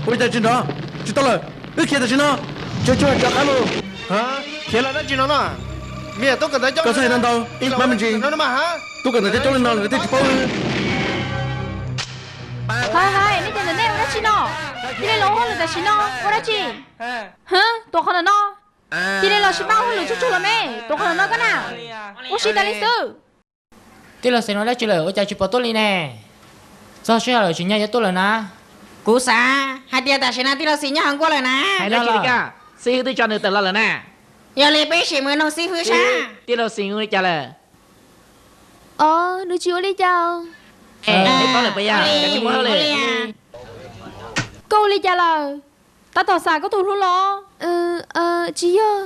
Ua li cas tsis nrov? Tsis tau lawm, wb khiav tam sim no. Tsua Tsua, rov qab mus. Khiav los dab tsi no no? Koj txhob hais ntau ntau, ib mab me ntsis. Tub kawm ntawv coob coob li no lawv thiaj tsis paub wb. Hais hais, nej cov ntawm nej ua dab tsi no? Cia li los ua hauj lwm tam sim no ua dab tsi? Hwb, tuam qhov ntawm no. Cia li los sib pab ua hauj lwm tsuag tsuag los me, tuam qhov ntawm no koj na. Ua si tas li xwb. Tij laug Xeeb ua dab tsi lawm ua cas tsis pom tuaj li ne? Txog sij hawm lawm, tsim nyog yuav tuaj lawm na. Kuv xav hais tias tam sim no tij laug Xeeb nyob hauv nkuaj lawm na. Hais dab tsi li koj? Xib hwb twb tso nws tawm los lawm na. Yog li peb sim mus nug xib hwb saib tij laug Xeeb ua li cas lawm. Os, nws tsis ua li cas. Koj ua li cas lawm? Tab tom xam koj tus hlub los? Tsis yog.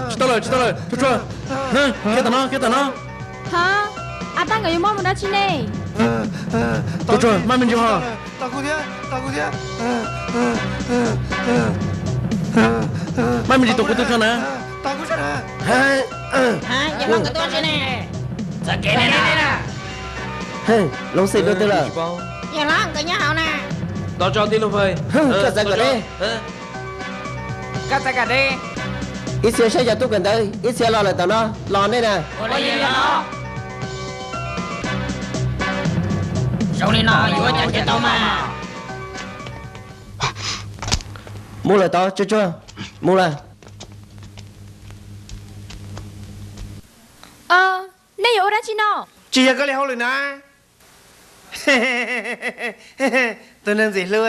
Tsis tau lawm, tsis tau lawm, Tsua Tsua. Khiav tam no, khiav tam no. Ha, a tab nkawd yuav mob mus dab tsi ne? Tsua Tsua, maj me ntsis ho. Maj me ntsis tos kuv tuaj tso na. Yog los nkawd tuaj tsis ne? Loov Xeeb dua twg lawm? Yog los nkawd nyob hauv na. Tos tso tij laug Fais. Koj txav kom deb. Koj txav kom deb. Ib txhia saib cov tub kawm ntawv, ib txhia los lawm tam no, los nej na. Zoo li no yuav ua cas tau mas. Mus lawm tod, Tsua Tsua, mus lawm. Nej yuav ua dab tsi no? Tsis yog koj li hauj lwm na. Tus neeg ntxim hlub,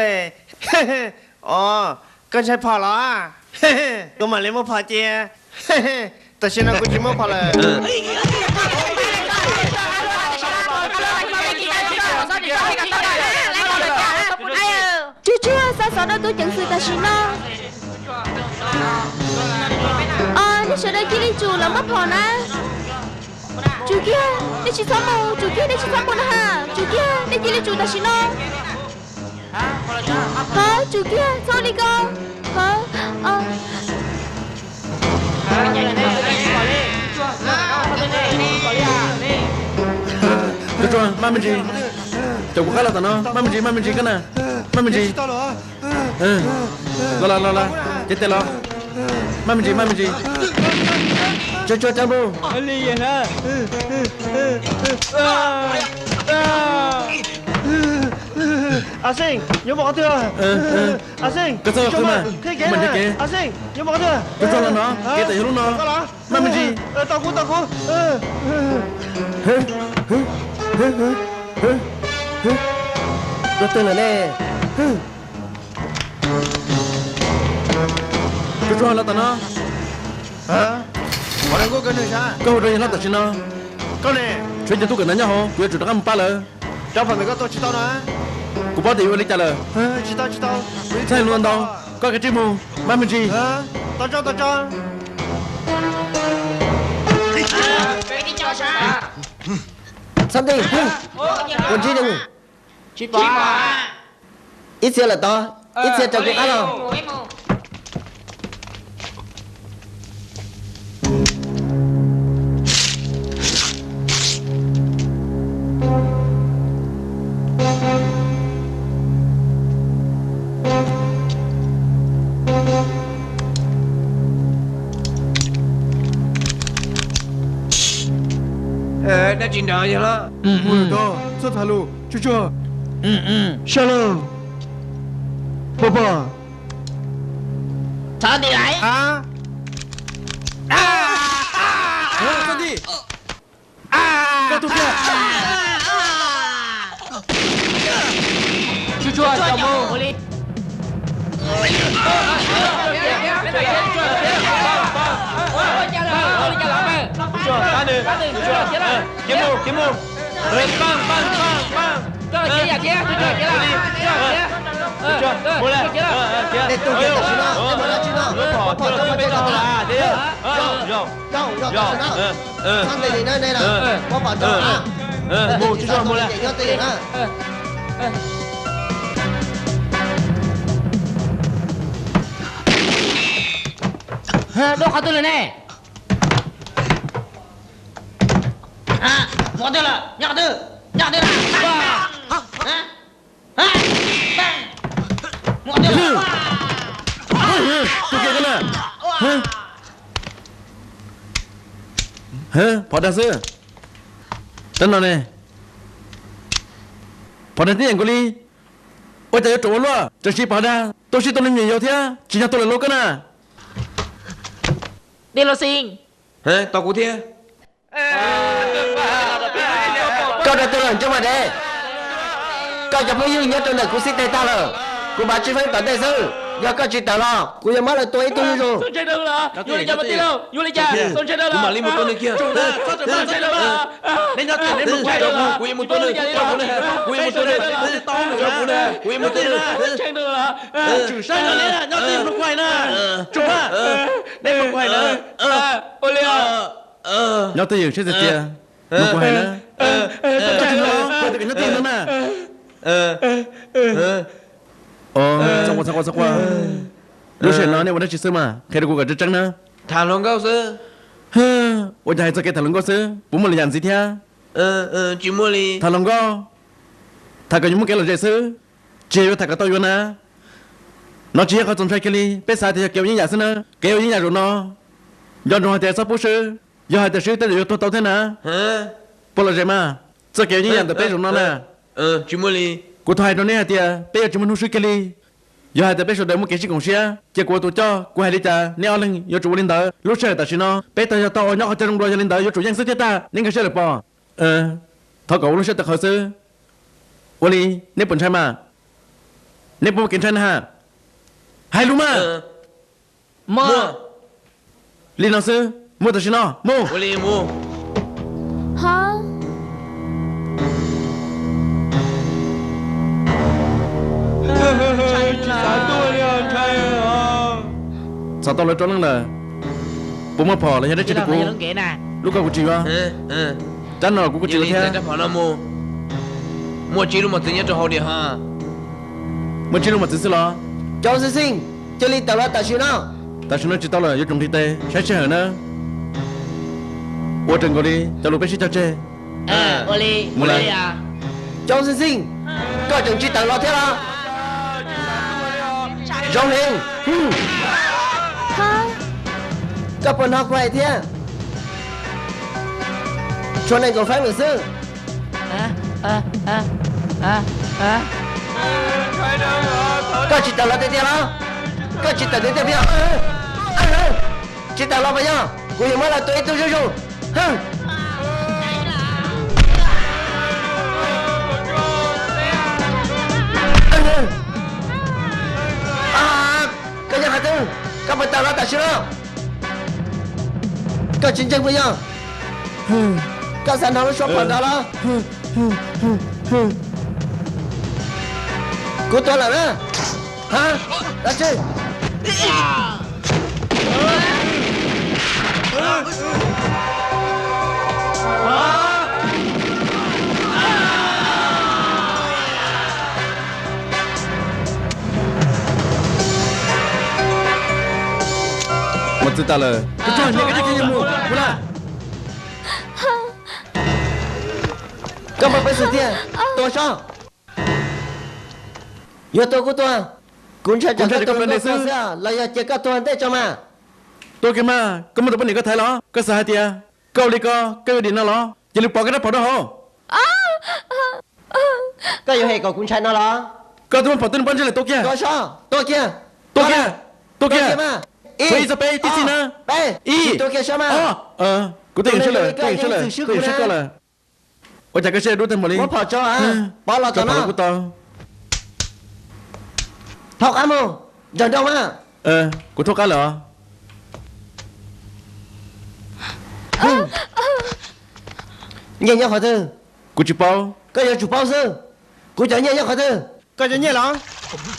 os, koj ntshai phom los? Kuv mam li muab phom cia. Tam sim no kuv tsis muaj phom lawm. Tsua Tsua, xa xov rau tus ceev xwm tam sim no. Nej sawv daws cia li tsum los muab phom na. Tsum kiag, nej tsis txhob mus, tsum kiag, nej tsis txhob mus na ha. Tsum kiag, nej cia li tsum tam sim no. Hov, tsum kiag, txhob li ko. Hov. Tsua Tsua, maj me ntsis. Caum kuv qab los tom no, maj me ntsis, maj me ntsis koj na. Maj me ntsis. Los los los los, cev tes los. Maj me ntsis, maj me ntsis. Tsua Tsua, rov mus. A Xeeb, yuav mus qhov twg? A Xeeb, koj txhob qhwv mas, kuv mam nrhiav kev. A Xeeb, yuav mus qhov twg? Tsua Tsua, los no, kev tawm yog lub no. Maj me ntsis. Tos kuv, tos kuv. Dua twg lawm ne? Tsua Tsua, los tom no. Koj hu rau yawg hlob tam sim no. Tshuav cov tub kawm ntawv nyob hauv, kuv yuav tsum rov qab mus pab lawv. Kuv paub tias yuav ua li cas lawm. Txhob hais lus ntau, koj kav tsij mus, maj me ntsis. Xab Tij, ua ntsib ne. Ib txhia lawm tod, ib txhia raws kuv qab los. Mus, mus. Dab tsi nrog yog los? Txhob tham lus, tsuag tsuag. Sab laj, pog pog. Koj tuag kiag. Tsuag tsuag, cov mus ua li. Khiav mus, khiav mus. Pab, pab, pab, pab. Khiav, khiav, khiav, khiav. Khiav, khiav. Mus lawm. Khiav. Tej tug ces tam sim no nej mus dab tsi no? Pov Pom coj mus tsev tso na. Zoo, zoo, zoo tam sim no. Txhob ntes li na nej na. Pov Pom tso na. Mus tsuag tsuag mus lawm. Nyob twj ywm na. Dua qhov twg lawm ne? Mus qhov twg lawm? Nyob qhov twg? Nyob qhov twg lawm? Mus qhov twg lawm? Tus kiag koj na. Phov dag xwb. Rab no ne, phov dag tib yam nkaus li. Ua cas yuav tsum ua luaj, tseem siv phov dag tuaj sib tua neeg me nyuam yaus thiab, tsis yog tua lawm los koj na. Dej los xij. Tos kuv thiab. Koj rau tus los ntsoov mas dev. Koj cov phooj ywg nyob rau ntawm kuv xib teg tag lawm, kuv mam tsis feeb tom ntej xwb. Yog koj tsis tawm los kuv yuav muab lawv tua ib tug zuj zus. Kuv mam li mus tua nws kiag. Kuv yuav mus tua nws, kuv yuav mus tua nws, kuv yuav mus tua nws, kuv yuav mus tua nws. Tsum saib no ne, nyob twj ywm mus kuv hais na. Tsum na, nej mus kuv hais na. Nyob twj ywm saib tiag tiag, mus kuv hais na. Koj tsis hnov, kuv tias kom nyob twj ywm no na. Txhob quaj, txhob quaj, txhob quaj. Lub sij hawm no nej ua dab tsi xwb mas qhia rau kuv kom tseeb tseeb na. Tham hluas nkauj xwb. Ua cas hais txog kev tham hluas nkauj xwb, puas muaj lwm yam ntxiv thiab? Tsis muaj li. Tham hluas nkauj, tham kom yuav muaj kev lom zem xwb, tsis yog yuav tham kom tau yuav na. No tsis yog qhov txaus ntshai kiag li, peb xav tias yog kev ua yeeb yam xwb na. Kev ua yeeb yam zaum no, nco ntsoov hais tias txhob pub swb, yog hais tias swb tej zaum yuav tuag tau thiab na. Puas lom zem mas txoj kev ua yeeb yam ntawm peb zaum no na? Tsis muaj li. Kuv thov hais rau neb hais tias peb yuav tsis muaj hnub swb kiag li. Yog hais tias peb sawv daws muaj kev sib koom siab, cia kuv ua tus coj, kuv hais li cas neb ob leeg yuav tsum ua li ntawd. Lub sij hawm tam sim no peb tau yog tau ua nyob qhov chaw zoo dua, yog li ntawd yuav tsum yeej xwb thiab tag, neb nkag siab lawm pom. Thov kom ua lub siab tawv qhawv xwb. Ua li, neb puas ntshai mas? Neb puas muaj kev ntshai na? Hais lus mas. Muaj. Li no xwb, mus tam sim no, mus. Txog tau lawv rau leej lawm, puas muaj phom los yog dab tsi rau kuv? Lub ko kuv tsis yuav. Rab no los kuv kuj tsis yuav thiab. Muaj tsib lub mos txwv nyob rau hauv diam. Muaj tsib lub mos txwv xwb los? Cov xwb xij, cia li tawm los tam sim no. Tam sim no tsis tau lawm, yuav tsum nqis tes saib sij hawm na. Ua raws nkaus li cov lus peb sib cog tseg. Mus lawm. Cov xwb xij, koj tseem tsis tawm los thiab los? Zoo heev. Koj puas hnov kuv hais thiab? Tshuav nees nkaum feeb lawm xwb. Koj tsis tawm los tiag tiag los? Koj tsis tawm tiag tiag puas yog? Tsis tawm los puas yog? Kuv yuav muab lawv tua ib tug zuj zus. Koj yog qhov twg? Koj puas tawm los tam sim no? Koj tsis ntseeg puas yog? Koj xav hnov lub suab phom nrov los? Kuv tua lawm na. Ha? Dab tsi? Mos txwv tas lawm, koj tsuag hnyiab koj coj kiag mus mus na. Koj puas pab xwm tiag? Tua sob. Yuav tua kuj tua. Kuv ntshai tsam koj tua koj xwb los yog cia koj tuag ntej tso mas. Tua kiag mas, koj muab tus poj niam koj thaiv los? Koj xav hais tias koj ua li ko koj yuav dim no los? Cia li pov koj rab phom rau hauv. Koj yuav hem kom kuv ntshai no los? Koj twb muaj phom twg no, pab ntsej lawm, tua kiag. Koj soj, tua kiag. Tua kiag. Tua kiag. Ib, txog peb, tib txhij na. Ib, tua kiag soj mas. Kuv twb yeej sab lawm, twb yeej sab lawm, twb yeej sab koj lawm. Ua cas koj siab dub tag npaum li? Muab phom tso, pov los tso tom no. Kuv tau. Thaub qab mus, nrog nrog mas. Kuv thaub qab lawm os. Nyiaj nyob qhov twg? Kuv tsis paub. Koj yuav tsum paub xwb. Kuv cov nyiaj nyob qhov twg? Koj cov nyiaj los?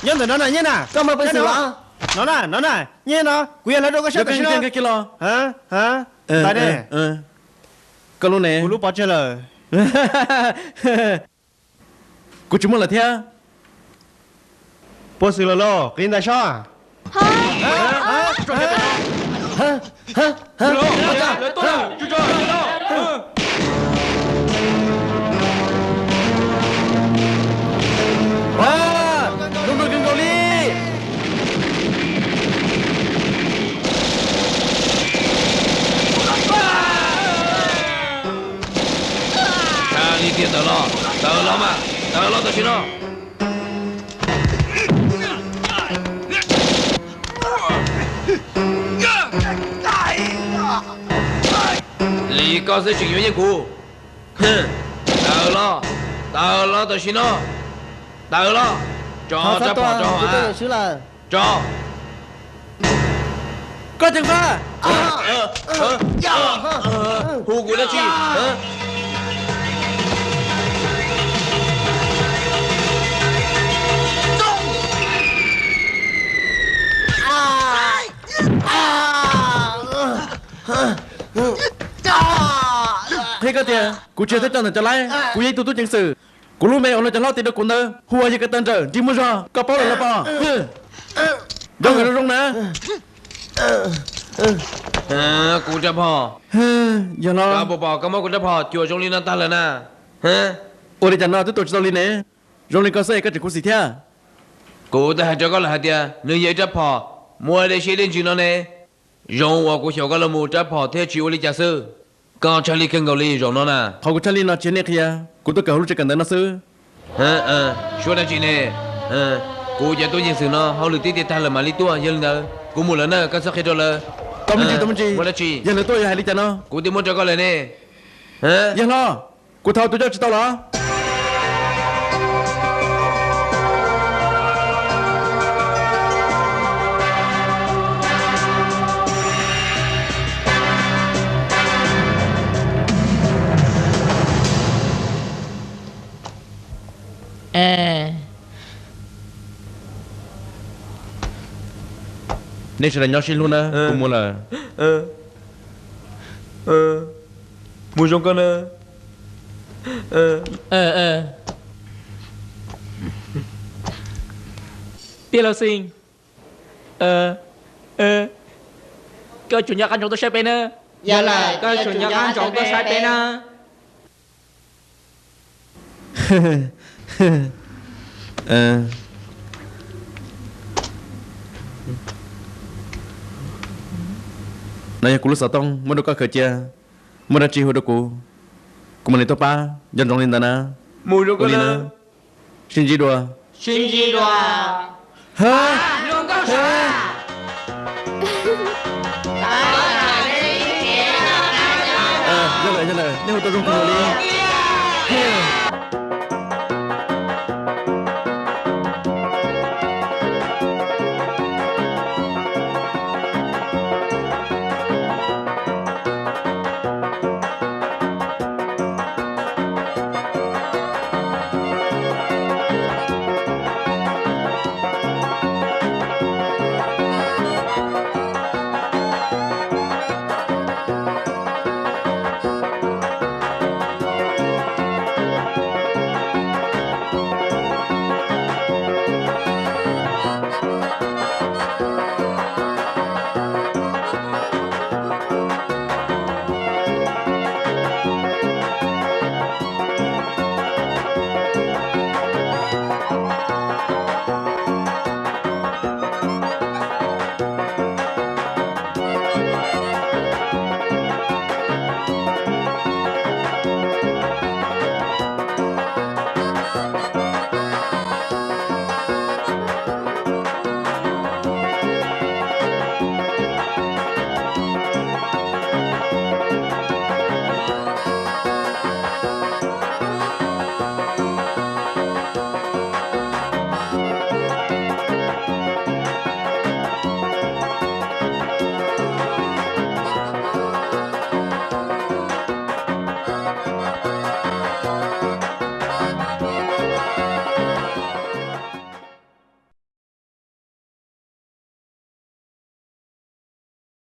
Nyob ntawm no na, nyiaj na. Koj muaj peev xwm los? No na, no na, nyiaj no, kuv yuav hlawv rau koj saib tam sim no. Koj lub ne? Kuv lub pov tseg lawm. Kuv tsis muaj lawm thiab. Puas xwm lawm los? Qiv ntais sob. Zoo dua kawg nkaus li. Tshaj li tiag, tawm los, tawm los mas, tawm los tam sim no. Li koj xwb tseem yuav yeej kuv. Tawm los, tawm los tam sim no. Tawm los, tso rab phom rau hauv av. Tso. Koj ceev faj. Hu kuv dab tsi? Qhia koj tias kuv tsis yog thawj coj ntawm cov laib, kuv yog ib tug tub ceev xwm. Kuv lub npe uas luag cov hlob tis rau kuv ntawd hu ua yawg Ka Tag Nrawm, ntsej muag zog, koj paub lawm los pom? Yog nkawd zoo zoo na. Kuv rab phom. Yog los? Koj puas pom koj muab kuv rab phom cuam zoo li no tag lawm na? Ua li cas no twb tua tsis tau li ne? Zoo li koj xwb es koj tseem khuv xim thiab. Kuv twb hais rau koj lawm hais tias nws yog ib rab phom muaj dej siab dej ntsws no ne. Zoo uas kuv xyaum koj los mus rab phom thiaj tsis ua li cas xwb. Koj tshaj lij kawg nkaus li zaum no na. Qhov kuv tshaj lij no tsis yog nej qhia, kuv tuaj kawm hauv lub tsev kawm ntawv no xwb. Suab dab tsi ne? Kuv cov tub ceev xwm no hauj lwm twb tiav tag lawm mam li tuaj, yog li ntawd kuv mus lawm na, koj txhob qhia rau lawv. Tau me ntsis, tau me ntsis. Muaj dab tsi? Yog lawv tuaj yog hais li cas no? Kuv twb muab rau koj lawm ne. Yawg hlob, kuv thov tus coj tsis tau los? Nej sawv daws nyob sib hlub na, kuv mus lawm. Mus zoo koj na. Tij laug Xeej, koj tsum nco qab ntsoov tuaj saib peb na. Yog lawm, koj tsum nco qab ntsoov tuaj saib peb na. No yog kuv lub xov tooj muab rau koj khaws cia, muaj dab tsi hu rau kuv, kuv mam li tuaj pab, nco ntsoov li ntawd na. Mus zoo koj na. Sib ntsib dua. Sib ntsib dua. Yog lawm, yog lawm, nej hu tau zoo kawg li.